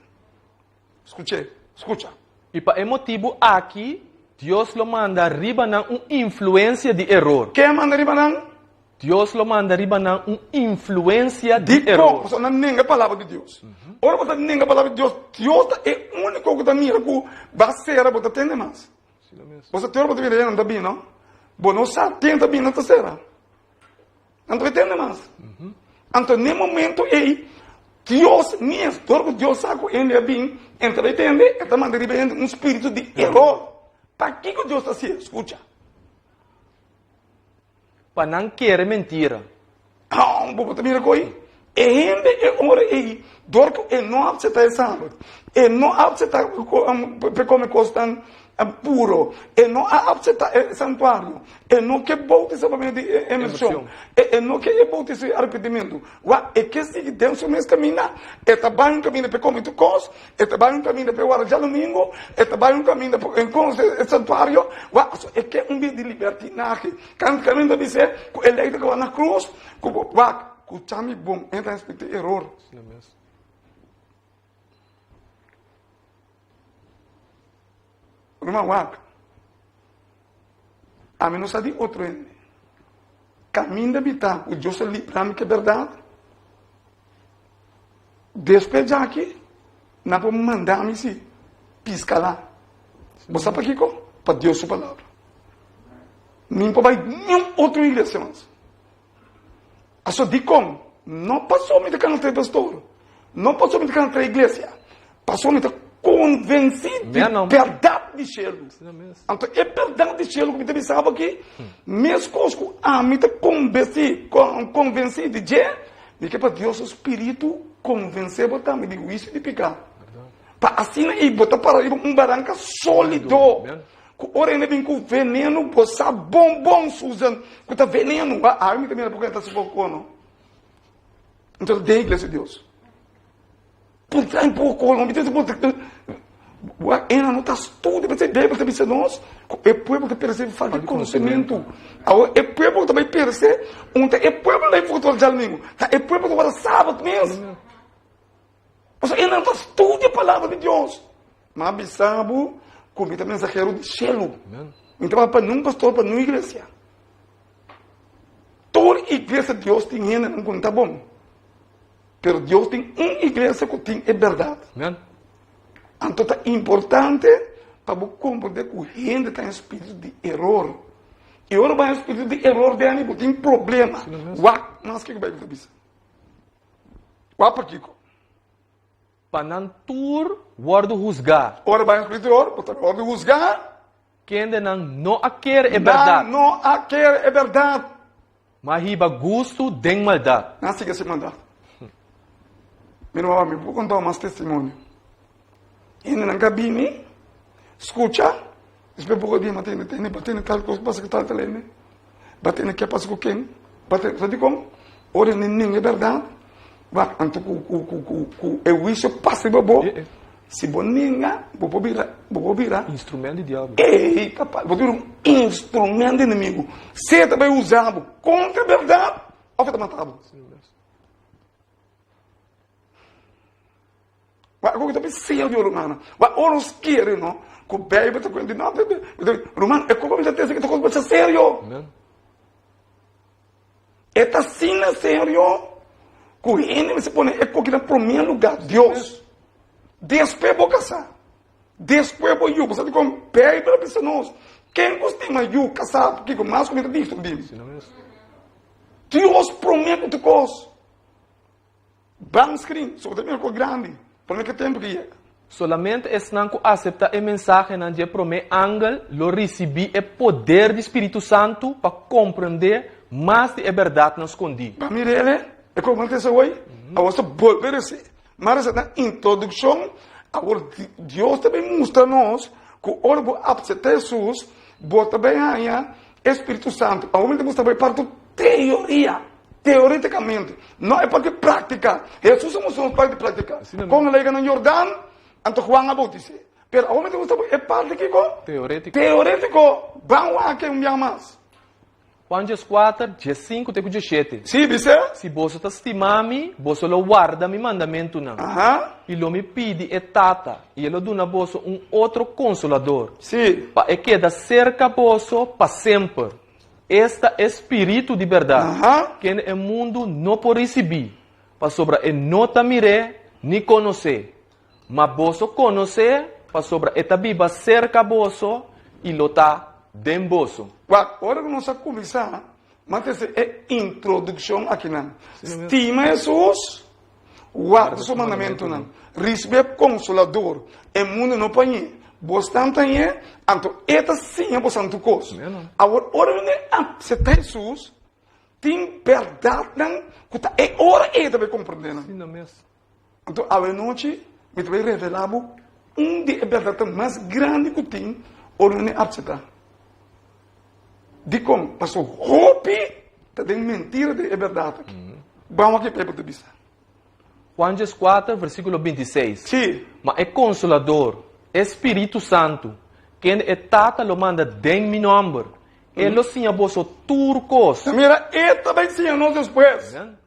Skuch'é, skucha. I pa e motibu aki Dios lo manda riba nan un influensia di eror. Ken manda riba nan? Dios lo manda riba nan un influensia di eror. Dikon? Pasobra nan nenga e palabra di Dios. Ora bo ta nenga e palabra di Dios, Dios ta e úniko ku ta mira ku bo a sera, bo ta tende mas. Bo sa te ora bo ta bira e nan ta bini, no? Bo no sa ken ta bini, nan ta sera. Nan ta tende mas. Anto n'e momento ei, Dios mes, dor ku Dios sa ku hende a bin, e ta bai tende, e ta manda riba hende un spiritu di eror. Pakiko Dios ta hasié? Skucha. Pa nan kere mentira. Bo bo ta mira ku ei? E hende e ora ei, dor ku e no apseptá e sabat, e no apseptá pa kome kosnan puro, e no a apseptá e santuario, e no ke boutisá pa medio di emershon, e no ke e boutisá di arepentimentu. Wak, e ke sigui den su mes kaminda, e ta bai un kaminda pa e kome tur kos, e ta bai un kaminda pa e warda djadumingu, e ta bai un kaminda pa e konosé e santuario. Wak, pasobra e ke un bida di libertinahe. Kaminda bis'é ku e lei ta kaba na krus, ku bo, wak, Kucha mi bon, e ta respecta eror. Ruman wak, ami no sa di otro hende. Kaminda mi ta ku Dios a libra mi ku e bèrdat, despues djaki nan por manda mi si piska la. Bo sa pakiko? Pa Dios su palabra. Mi no por bai niun otro iglesia mas. Paso dikon? No paso mi ta kana trae pastor, no paso mi ta kana trae iglesia, paso mi ta konvensí di bèrdat di shelu. Anto e bèrdat di shelu ku mi ta bisa bo aki, meskos ku ami ta konvensí, konvensí di dje, mi ke pa Dios su spiritu konvensé bo tambe di huisio di piká. Pa asina ei bo ta para riba un baranka sólido. Ku ora hende bin ku veneno bo sa bon bon Susan ku ta veneno. Ba awe mi ta mira poko hende ta hasi poko no. Entonces den iglesia di Dios. Puntra un poko no mi ta puntra Bo ena no ta studia pensei Bijbel ta bisa nos ku e pueblo ta perese falta di konosementu. Awor e pueblo ku ta bai perese un ta e pueblo ta bai foto djadumingu ta e pueblo ta warda sabat mes. Pasobra e nan ta studia palabra di Dios. Ma bisa bo ku mi ta mensahero di shelu. Mi ta papia pa niun pastor, pa niun iglesia. Tur iglesia Dios tin hendenan ku no ta bon. Pero Dios tin un iglesia ku tin e bèrdat. Anto ta importante pa bo komprende ku hende ta en spiritu di eror. I ora bo haña spiritu di eror den bo tin problema. Wak mas kiko Beibel ta bisa. Wak pakiko? Pa nan tur wòrdu husgá. Ora bai Escritor, bo ta wòrdu husgá. Kendenan no a kere e bèrdat. Nan no a kere e bèrdat. Ma hiba gustu den maldat. Nan sigui hasi maldat. Mira wak, mi por konta bo mas testimonio. Hendenan ka bini, skucha, despues poko dia mi a tende, bo a tende tal kos pasa ku tal tal hende. Ba tene ke pasa ku ken? Ba tene, sa dikon? Ora e nenga e bèrdat, wak, anto ku, ku, ku, ku, ku e huisio pasa riba bo, si bo nenga, bo por bira, bo por bira. Instrumènt di diablo. Ei, kapa, bo ta bira un instrumènt di enemigu. Sea ta bai usa bo kontra e bèrdat, òf e ta mata bo. Wak ku ta serio rumannan. Wak ora nos kere no ku Beibel ta kuenta di no ruman e kos ku mi ta tese ta kos masha serio. E ta asina serio ku hende mester pone e koki na prome luga Dios. Despues bo kasá. Despues bo yu. Bo sa dikon Beibel a bisa nos ken ku stima yu kasá kiko mas ku mi ta distribí. Dios prome ku tur kos. Ban screen, so bo ta mira kos grandi, prome ke tempu ke yega. Solamente esnan ku aseptá e mensahenan dje promé angel lo risibí e poder di Spiritu Santu pa komprendé mas di e bèrdatnan skondí. Ban mira el e kos ku ta awor, awor ta bolbe rese, mas rese na introdukshon, awor Dios ta bin mustra nos ku ora bo apseptá Hesus, bo ta bin haña e Spiritu Santu. Awor mi ta mustra bo e parti teoria. Teoreticamente, no e parti practica. Jesus a mustra nos parti practica. Con el a yega na Jordan, anto Juan a bautis'é. Pero awor mi ta mustra bo e parti kico? Teoretico. Teoretico. Ban wak un bia mas. Juan dieskuater, diesinku te ku diesshete. Sí, bis'é. Si boso ta stima mi, boso lo warda mi mandamentunan. Aha. I lo mi pidi e Tata, i e lo duna boso un otro Konsolador. Sí. Pa e keda serka boso pa semper. Esta e Spiritu di bèrdat, kende e mundu no por risibí, pasobra e no ta mir'é ni konos'é. Ma boso konos'é, pasobra e ta biba serka boso i lo ta den boso. Wak, ora ku nos a kuminsá, mi a trese e introdukshon akinan. Stima Hesus, Warda su mandamentunan. Risibí e Konsolador. E mundu no por hañ'é. Bosnan ta hañ'é, anto e ta siña bosan tur kos. Awor, ora mi aseptá Hesus, tin bèrdatnan ku ta e ora ei ta bai komprendé nan. Anto awenochi mi ta bai revelá bo un di e bèrdatnan mas grandi ku tin ora mi aseptá. Dikon? Pasobra hopi ta den mentira den e bèrdat aki. Ban wak e Beibel ta bisa. Juan dieskuater, versíkulo bintiseis. Sí. Ma e Konsolador, e Spiritu Santu, kende e Tata lo manda den mi nòmber, e lo siña boso tur kos. Ta mira, e ta bai siña nos despues. Amen.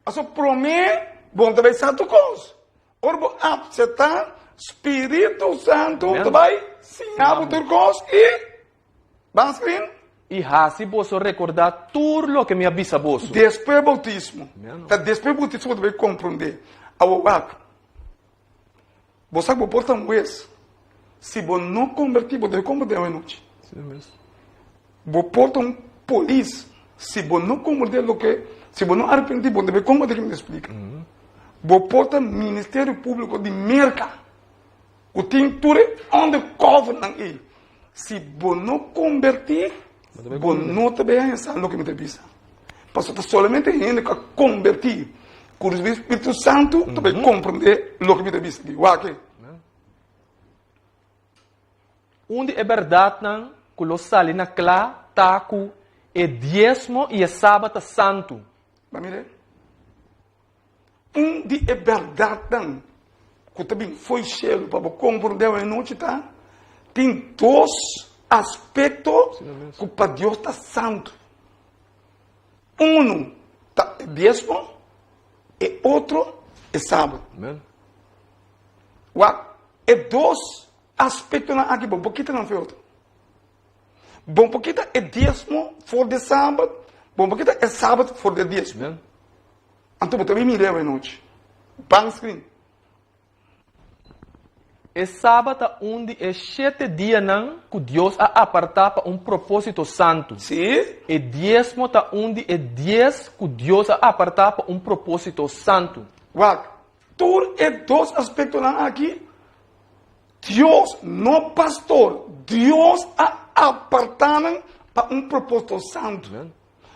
Pasobra promé bo no ta bai sa tur kos. Ora bo apseptá, Spiritu Santu ta bai siña bo tur kos i. Ban screen. I hasi boso rekordá tur loke mi a bisa boso. Despues boutismo. Ta despues boutismo bo ta bai komprondé. Awor wak. Bo sa ku bo por ta un hues. Si bo no kombertí bo debe komprondé awe nochi. Bo por ta un polis. Si bo no komprondé loke, si bo no arepentí bo debe komprondé ke mi ta splika. Bo por ta ministerio públiko di Merka ku tin tur e undercovernan ei. Si bo no kombertí, bo no ta bay haña sa loke mi ta bisa. Pasobra ta solamente hende ku a kombertí ku risibí Spiritu Santu ta bay komprondé loke mi ta bisa aki. Wak e. Un di e bèrdatnan ku lo sali na kla ta ku e diesmo i e Sabat ta santu. Ba mira e. Un di e bèrdatnan ku ta bin fo'i shelu pa bo komprondé awe anochi ta, tin dos aspekto ku pa Dios ta santu. Unu ta e diesmo, e otro e sabat. Wak, e dos aspektonan aki bo por kita nan fo'i otro. Bo por kita e diesmo for di e sabat, bo por kita e sabat for di e diesmo. Anto bo ta bin mira awe nochi. Ban screen. E Sabat ta un di e shete dianan ku Dios a apartá pa un propósito santu. Sí. E diesmo ta un di e dies ku Dios a apartá pa un propósito santu. Wak, tur e dos aspektonan aki, Dios, no pastor, Dios a apartá nan pa un propósito santu.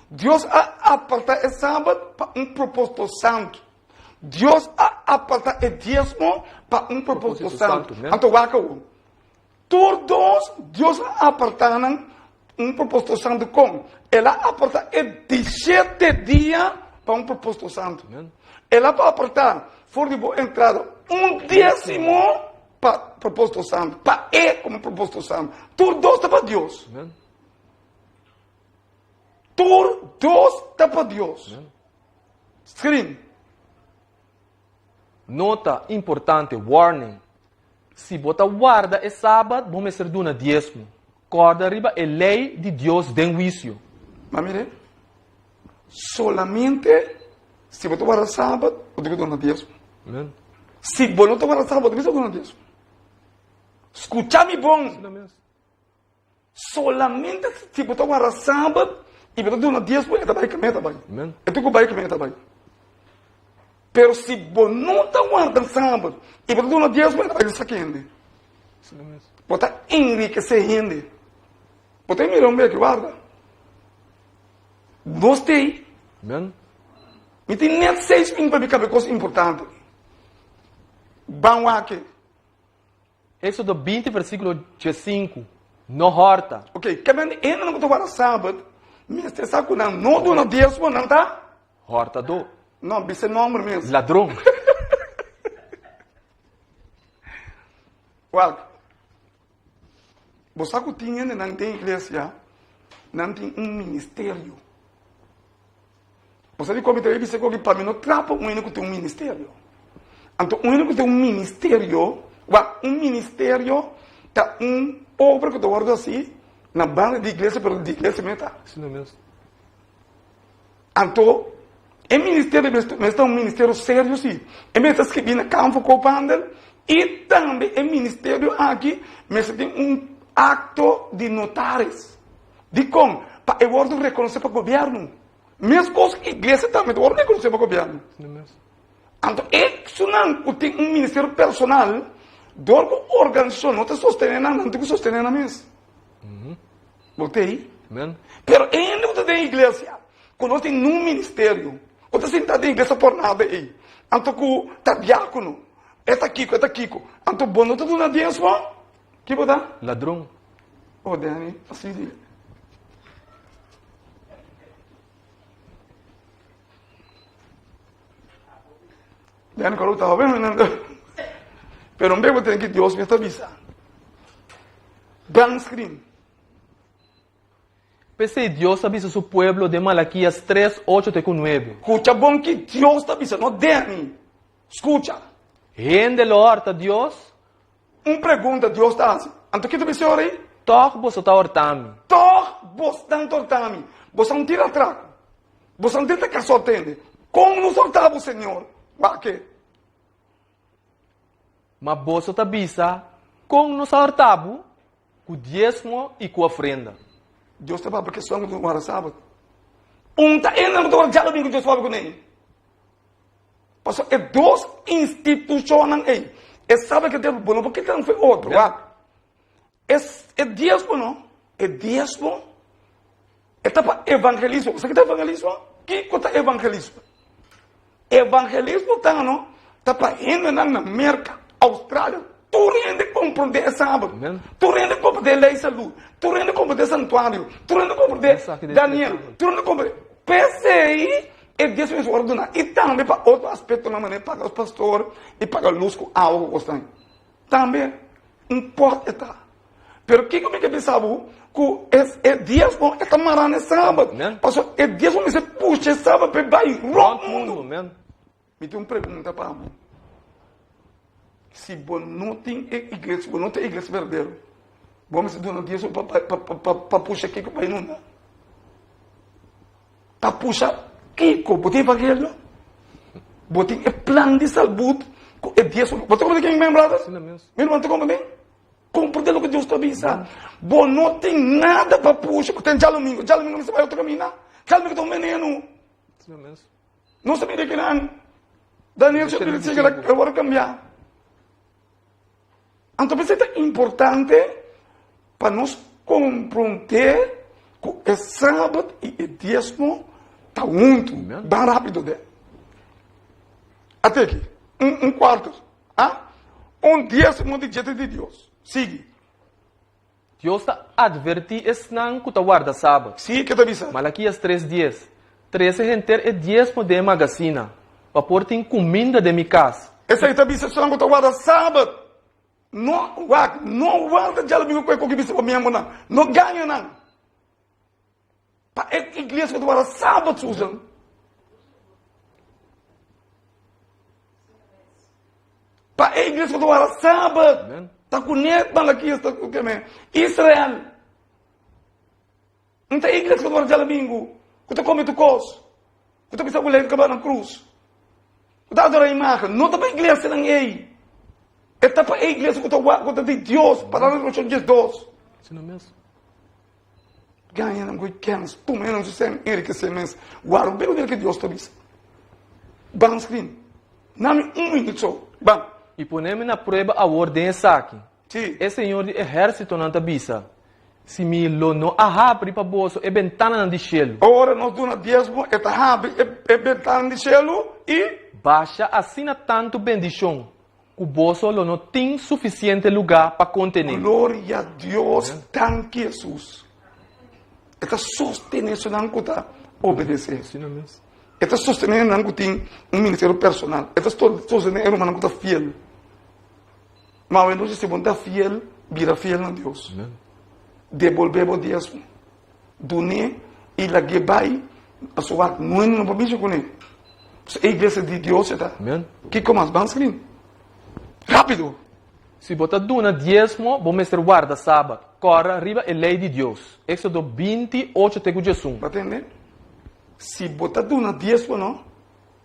Dios a apartá e Sabat pa un propósito santu. Dios a apartá e diesmo pa un propósito santu. Anto wak awor. Tur dos Dios a apartá nan un propósito santu kon? El a apartá e dishete dia pa un propósito santu. El a apartá for di bo entrada un diesimo pa propósito santu, pa e komo propósito santu. Tur dos ta pa Dios. Tur dos ta pa Dios. Screen. Nota importante, warning, Si bo ta warda e Sabat, bo mester duna diesmo. Kòrda riba e lei di Dios den huisio. Ma mire, solamente si bo ta warda Sabat, bo tin ku duna diesmo. Amen. Si bo no ta warda Sabat, bo no mester duna diesmo. Skucha mi bon. Asina mes. Solamente si bo ta warda Sabat i bo ta duna diesmo, e ta bai kami, e ta bai. Amen. E tin ku bai kami, e ta bai. Pero si bo no ta warda Sabat i bo ta duna diesmo, e ta bai di saki hende. Asina mes. Bo ta enrikesé hende. Bo ta mira un beki, warda. Nos t'ei. Amen. Mi tin net seis minüt pa mi kaba e kos importante. Ban wak. Éxodo 20 versíkulo 15, No hòrta. Ok, ke men hendenan ku ta warda Sabat mester sa ku nan no duna diesmo, nan ta? Hòrtadó. No, bisa e nòmber mes. Ladron. Wak, bo sa ku tin hendenan den iglesia, nan tin un ministerio. Bo sa dikon mi ta bisa ku pa mi no trapa un hende ku tin un ministerio. Anto un hende ku tin un ministerio, wak, un ministerio ta un obra ku ta wòrdu hasi na banda di iglesia, pero di iglesia mes ta. Asina mes. Anto e ministerio mester ta un ministerio serio si. E mester ta skibí na Kamer van Koophandel i tambe e ministerio aki mester tin un akto di notaris. Dikon? Pa e wòrdu rekonosé pa gobièrnu. Meskos ku iglesia tambe ta wòrdu rekonosé pa gobièrnu. Anto e sunan ku tin un ministerio personal, dor ku organisashon no ta sostené nan, nan tin ku sostené nan mes. Bo ta ei? Pero e hende ku ta den iglesia, ku no tin nun ministerio, ku ta sinta den iglesia por nada ei, anto ku ta diákono, e ta kiko, e ta kiko, anto bo no ta duna diesmo? Ki bo ta? Ladron. Oh Danny, así di. Danny kolo ta joven, no? Pero un bebo ten que Dios me está bisa. Blank screen. P'esei Dios a bisa su pueblo den Malakias 3, 8 te ku 9. Skucha bon ki Dios ta bisa, no Danny. Skucha. Hende lo hòrta Dios? Un pregunta Dios ta hasi. Anto ki ta bisa e ora ei? Tòg boso ta hòrta mi. Tòg bosnan ta hòrta mi. Boso no tira atraku. Boso no tira kasòt hende. Kon nos hòrta bo, Señor? Wak ke. Ma boso ta bisa, Kon nos a hòrta bo? Ku diesmo i ku ofrenda. Dios ta papia ku esun ku ta warda sabat. Un ta hende ku ta warda djadumingu Dios papia kuné. Pasobra e dos institushonnan ei, e sabe ke tempu bo no por kita un for otro. Wak, e e diesmo no, e diesmo e ta pa evangelismo. Bo sa ke ta evangelismo? Kiko ta evangelismo? Evangelismo ta no, ta pa hendenan na Merka, Australia, tur hende komprondé e sabat, tur hende komprondé lei salú, tur hende komprondé santuario, tur hende komprondé Daniel, tur hende komprondé. P'esei E dies mes ora duna i tambe pa otro aspectonan manera paga los pastor i paga luz cu awa cu cosnan. Tambe un pot e ta. Pero kico mi ke bisa bo cu es e diesmo e ta mara na e sabat. Pasobra e diesmo mester pusha e sabat pa e bai rond mundo. Mi tin un pregunta pa bo. Si bo no tin e iglesia, bo no ta e iglesia berdadero, bo mester duna diesmo pa pa pa pa pusha kico bai nunda? Ta pusha kiko? Bo tin evangelio? Bo tin e plan di salbut ku e dies Bo ta komprende ken mi brother? Mi ruman ta komprende? Komprende loke Dios ta bisa. Bo no tin nada pa pusha. Bo tin djalumingu. Djalumingu mester bai otro kaminda. Djalumingu ta un venenu. Nos ta mira kinan. Daniel 7:25 a wòrdu kambiá. Anto p'esei ta importante pa nos komprondé ku e Sabat i e diesmo ta huntu. Ban rápido den. Ate aki, un un kuarto, ah, un diesmo di djete di Dios. Sigui. Dios ta advertí esnan ku ta warda Sabat. Sí, ke ta bisa? Malakias tres dies, Trese henter e diesmo den e magasina, pa por tin kuminda den mi kas. Esei ta bisa esnan ku ta warda Sabat, No wak, no warda djadumingu ku e koki bisa bo miembronan, no gaña nan. Pa e iglesia ku ta warda Sabat, Susan. Pa e iglesia ku ta warda sabat. Ta ku net Malakias ta ku keme Israel. N ta e iglesia ku ta warda djalamingu, ku ta kome tur kos, ku ta bisa ku lei ta kaba na krus, ku ta adora imagen. No ta pa iglesianan ei. E ta pa e iglesia ku ta ku ta di Dios, Palabra di Revelacion 12. Gaña nan ku e kens, tuma nan su sen, enrikesé mes. Warda bem ku Dios ta bisa. Ban screen. Nami un minut so. Ban. I pone mi na prueba awor den esaki, Sí. e Señor di ehérsitonan ta bisa, si mi lo no a habri pa boso e bentananan di shelu. Ora nos duna diesmo, e ta habri e bentananan di shelu i. Basha asina tantu bendishon Ku boso lo no tin sufisiente lugá pa kontené. Gloria Dios, danki Hesus. E ta sostené esunnan ku ta obedesé. E ta sostené esnan ku tin un ministerio personal. E ta sostené e rumannan ku ta fiel. Ma awe nochi si bo no ta fiel, bira fiel na Dios. Debolbé bo diesmo. Dun'é i lag'é bai pasobra wak nuende no por bisha kuné. Pasobra e iglesia di Dios e ta. Kiko mas? Ban skrin. Rápido! Si bo ta duna diesmo, bo mester warda Sabat. Kòrda riba e lei di Dios. Éksodo 20, ocho te ku diesun. Bo a tende? Si bo ta duna diesmo no,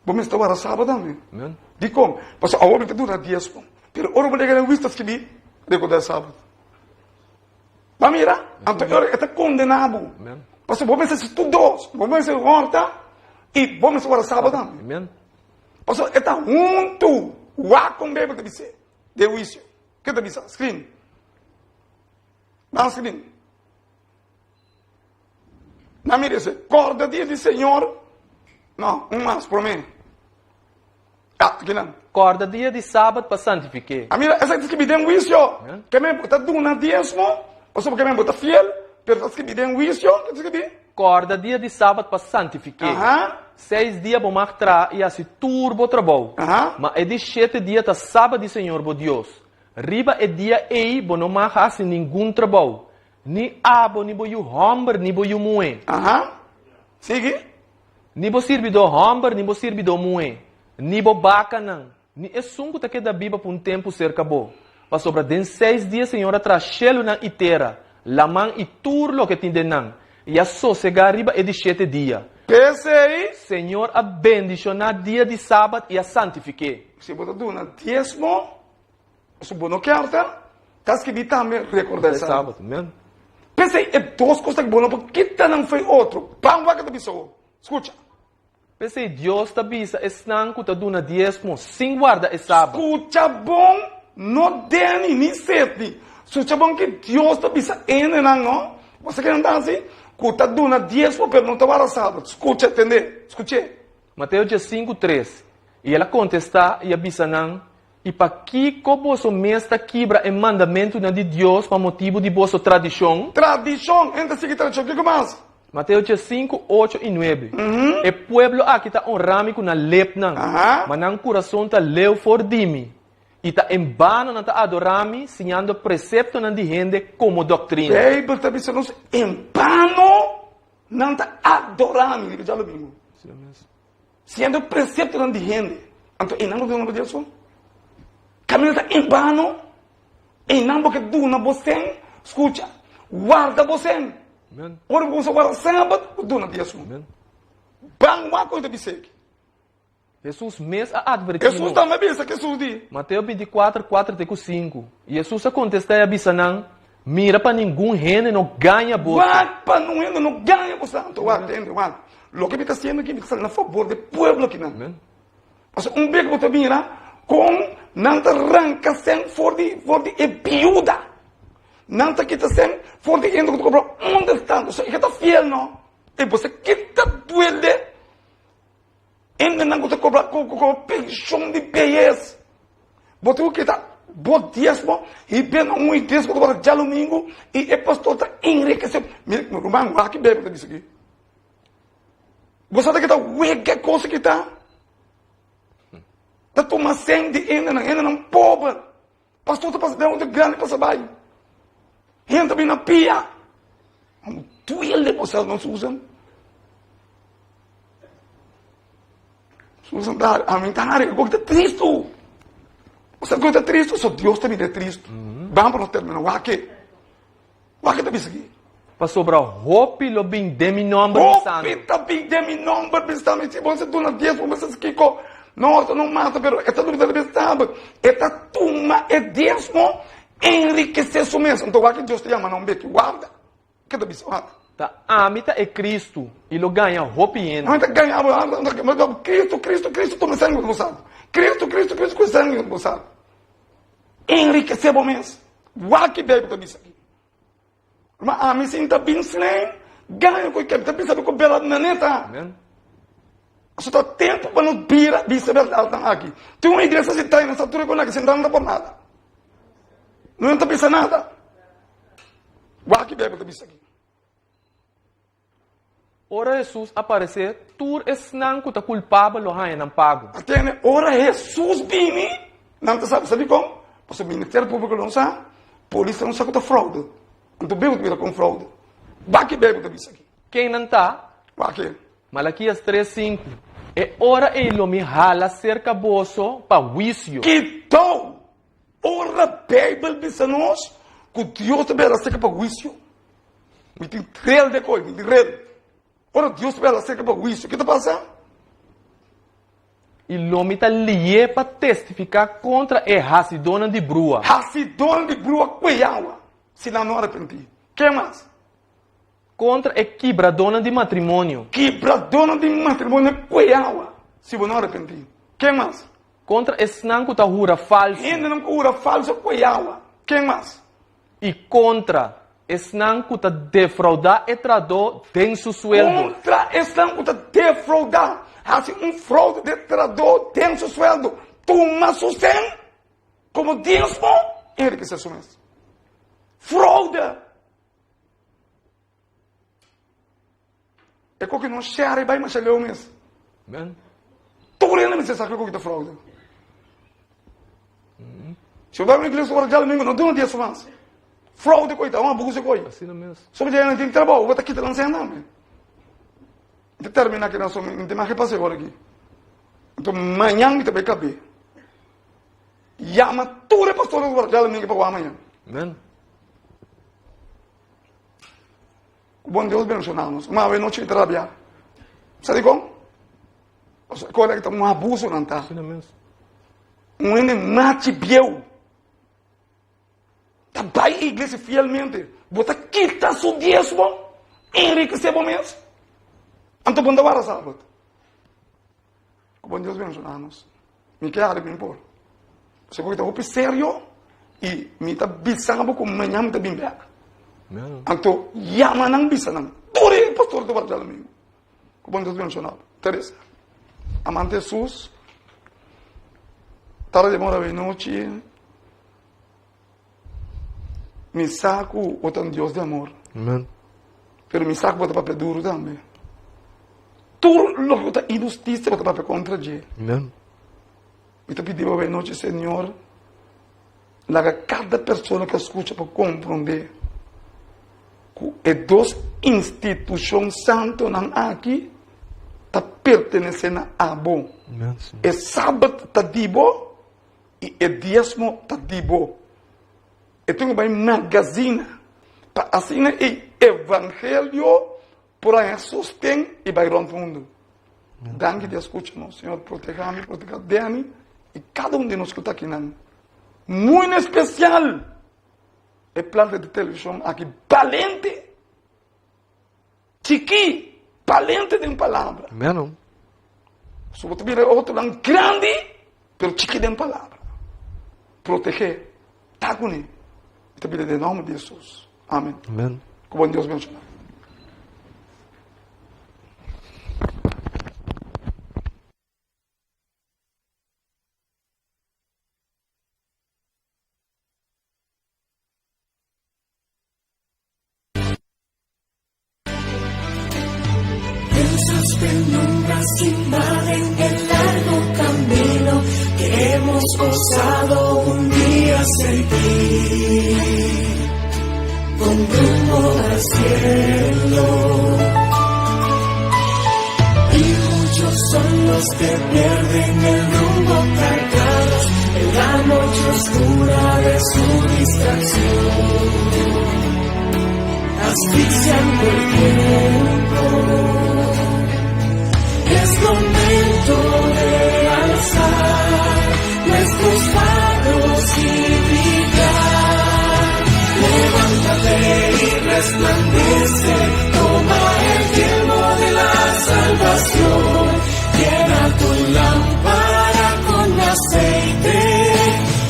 bo mester warda Sabat tambe. Dikon? Pasobra awor mi ta duna diesmo, pero ora bo llega den wis ta skibí, rekordá e Sabat. Bo a mira? Anto e ora e ta kondená bo. Pasobra bo mester hasi tur dos. Bo mester hòrta i bo mester warda Sabat tambe. Pasobra e ta huntu. Wak kon Beibel ta bis'é den huisio. Ke ta bisa? Skrin. Ban skrin. Nan mira esei. Kòrda dia di Señor. No, un mas promé. Ah, kinan. Kòrda dia di Sabat pa santifik'é. A mira, esaki ta skibí den huisio. Ke men bo ta duna diesmo, pasobra ke men bo ta fiel, pero ta skibí den huisio. Ke ta skibí? Kòrda dia di Sabat pa santifik'é. Seis dia bo mag traha i hasi tur bo trabou. Ma e di shete dia ta Sabat di Señor bo Dios. Riba e dia ei bo no mag hasi ningun trabou, ni abo ni bo yu hòmber ni bo yu muhé. Sigui. Ni bo sirbidó hòmber ni bo sirbidó muhé, ni bo bakanan, ni esun ku ta keda biba pa un tempu serka bo. Pasobra den seis dia Señor a traha shelunan i tera, laman i tur loke tin den nan, i a sosegá riba e di shete dia. P'esei. Señor a bendishoná dia di sabat i a santifik'é. Si bo ta duna diesmo, pasobra bo no kier ta, ta skibí tambe rekordá e sabat. P'esei e dos kos aki bo no por kita nan fo'i otro. Ban wak ta bisa bo. Skucha. P'esei Dios ta bisa esnan ku ta duna diesmo sin warda e sabat. Skucha bon, no deni ni seti. Skucha bon ke Dios ta bisa hendenan, no? Bo sa ke nan ta hasi? Ku ta duna diesmo pero no ta warda sabat. Skucha, tende? Skuch'é. Mateo diesinku tres I el a kontestá i a bisa nan, I pakiko boso mes ta kibra e mandamentunan di Dios pa motibu di boso tradishon? Tradishon! Hende ta sigui tradishon. Kiko mas? Mateo diesinku, ocho i nuebe, E pueblo aki ta onra mi ku nan lepnan, ma nan kurason ta leu for di mi, i ta en bano nan ta adorá mi, siñando preseptonan di hende komo doktrina. Beibel ta bisa nos, En bano nan ta adorá mi. Riba djalomingu. Siendo preceptonan di hende, anto einan bo duna bo Dios so? Caminda ta en bano, einan bo ke duna bo sen, scucha, warda bo sen. Ora bo cuminsa warda Sabat, bo duna Dios so. Ban wak ku ta bisa aki. Hesus mes a advertí nos. Hesus tambe a bisa, Hesus di. Mateo 24, 4 te ku 5, I Hesus a kontestá i a bisa nan, Mira pa ningun hende no gaña boso. Wak pa ningun hende no gaña boso. Anto wak, tende, wak. Loke mi ta hasiendo aki, mi ta sali na fabor di e pueblo akinan. Pasobra un bes ku bo ta mira kon nan ta ranka sèn for di, for di e biuda. Nan ta kita sèn for di hende ku ta kobra onderstand. Pasobra e ka ta fiel no. E bo sa kita duele Hendenan ku ta kobra ku kobra penshon di beyes. Bo tin ku kita bo diesmo i bena un iglesia ku ta kobra djalumingu i e pastor ta enrikesé. Mira, ruman, wak ki Beibel ta bisa aki. Bo sa ta kita wega kos ki ta ta tuma sèn di hendenan, hendenan pober. Pastor ta pasa den otro grandi pasa bai. Hende ta bin na pia. Duele bo sa no Susan. Susan ta ami ta hari ko ta tristo. Bo sa ku ta tristu? So Dios ta bira tristu. Ban pa nos termina. Wak ke. Wak ke ta bisa aki. Pasobra hopi lo bin den mi nòmber bisando. Hopi ta bin den mi nòmber bisando. Si bo duna dies bo mester kiko? No, ta no mata, pero e ta duna ta bisa. E ta tuma e diesmo enrikesé su mes. Anto wak ke Dios ta yama nan beki. Warda. Ke ta bisa? Wak. Ta ami ta e Kristu, i lo gaña hopi hende. Ami ta gaña bo, Kristu, Kristu, Kristu, tuma sangre ku bo sabi. Kristu, Kristu, Kristu, ku sangre ku bo sabi. Enrikesé bo mes. Wak ke Beibel ta bisa aki. Ma ami sin ta bin slen, gaña ku ke ta bisa ku berdad naneta. Amen. So ta tempo pa nos bira bisa berdadnan aki. Tin un iglesia si ta na satura ku naki sin ta por nada. No ta bisa nada. Wak ke Beibel ta bisa aki. Ora Hesus aparesé, tur esnan ku ta kulpabel lo haña nan pago. Atende, ora Hesus bini, nan ta sabi. Sabi kon? Pasobra Ministerio Públiko lo sa, polis lo sa ku ta fraude. Anto Beibel ta bira kon fraude. Wak ke Beibel ta bisa aki. Ken nan ta? Wak ke. Malakias tres, sinku, E ora ei lo mi hala serka boso pa huisio. Kitou! Ora Beibel bisa nos ku Dios ta bira serka pa huisio, mi tin rel de koi, mi tin rel. Ora Dios ta bira serka pa huisio, ke ta pasa? I lo mi ta lié pa testifiká kontra e hasidónan di brua. Hasidónan di brua kue yawa, si nan no arepentí. Ke mas? Kontra e kibradónan di matrimonio. Kibradónan di matrimonio kue yawa, si bo no arepentí. Ke mas? Kontra esnan ku ta hura falsu. Hendenan ku hura falsu ku e awa. Ken mas? I kontra esnan ku ta defraudá e trahadó den su sueldo. Kontra esnan ku ta defraudá, hasi un fraude den trahadó den su sueldo, tuma su sen komo diesmo i enrikesé su mes. Fraude! E koki no share e bai masha leu mes. Amen. Tur hende mester sa ku e koki ta fraude. Si bo bai un iglesia ora djadomingo no duna dies mas. Fraude koi ta, un abuso koi. Asina mes. So dja hende tin trabou, bo ta kita nan sen tambe. Mi ta termina aki nan so, mi tin mas ke pasa ora aki. Enton mañan mi ta bai kab'é. Yama tur e pastornan ku ora djadomingo pa wak mañan. Amen. Ku bon Dios bendiciona nos. Ma awe nochi mi ta rabia. Sa dikon? Pasobra e kolega ta un abuso nan ta. Asina mes. Un hende machi bieu. Ta bai iglesia fielmente. Bo ta kita su diesmo, enrikese bo mes. Anto bo no ta warda sabat. Ku bon Dios bendiciona nos. Mi ke hari bin por. Pasobra ku ta hopi serio i mi ta bisa bo ku mañan mi ta bin bek. Anto yama nan bisa nan. Tur e pastor ta warda djadomingo. Ku bon Dios bendiciona bo. Teresa. Amante Jesus. Tarde di mora nochi. Mi sa ku bo ta un Dios di amor. Amen. Pero mi sa ku bo ta papia duru tambe. Tur loke ku ta inhustisia bo ta papia kontra dje. Amen. Mi ta pidi bo awe nochi, Señor, laga kada persona ku a skucha pa komprondé ku e dos institushon santonan aki ta pertenesé na abo. Amen, Señor. E Sabat ta di bo. I e diesmo ta di bo. E tin ku bai magazina pa asina e evangelio por haña sosten i bai rònt mundu. Danki di a skucha nos. Señor proteha mi, proteha Danny i kada un di nos ku ta akinan. Muy en espesial e planta di televishon aki balente. Chikí, balente den palabra. Amen. So bo ta bira otronan grandi, pero chikí den palabra. Protegé, ta kuné. Mi ta pidi den nòmber di Hesus. Amen. Amen. Ku bon Dios benshoná. Densas penumbras invaden el largo camino que hemos osado un día seguir con rumbo al cielo. Y muchos son los que pierden el rumbo cargados. En la noche oscura de su distracción, asfixiando el tiempo. Es momento de alzar nuestros faros y brillar. Levántate y resplandece, toma el yelmo de la salvación, llena tu lámpara con aceite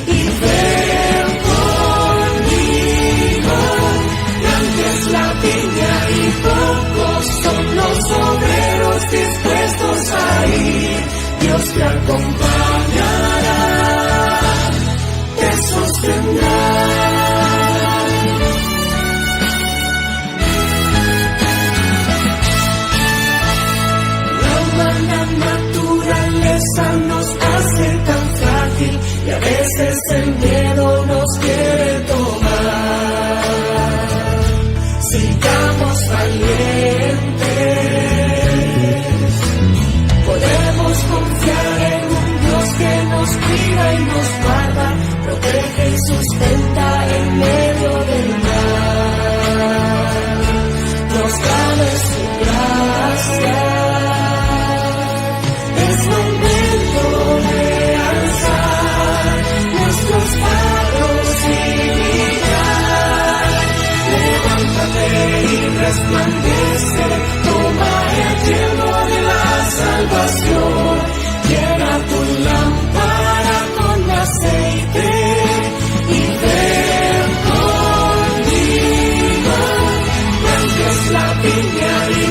y ven conmigo. Grande es la viña y pocos son los obreros dispuestos a ir. Dios te acompañará, te sostendrá. La humana naturaleza nos hace tan frágil y a veces el miedo nos quiere tomar. Sigamos valientes. Podemos confiar en un Dios que nos cuida y nos guarda, protege y sustenta en medio del mal. Nos da de su gracia. Es momento de alzar nuestros faros y brillar. Levántate y resplandece, toma el yelmo de la salvación, llena tu lámpara con aceite y ven conmigo. Grande es la viña y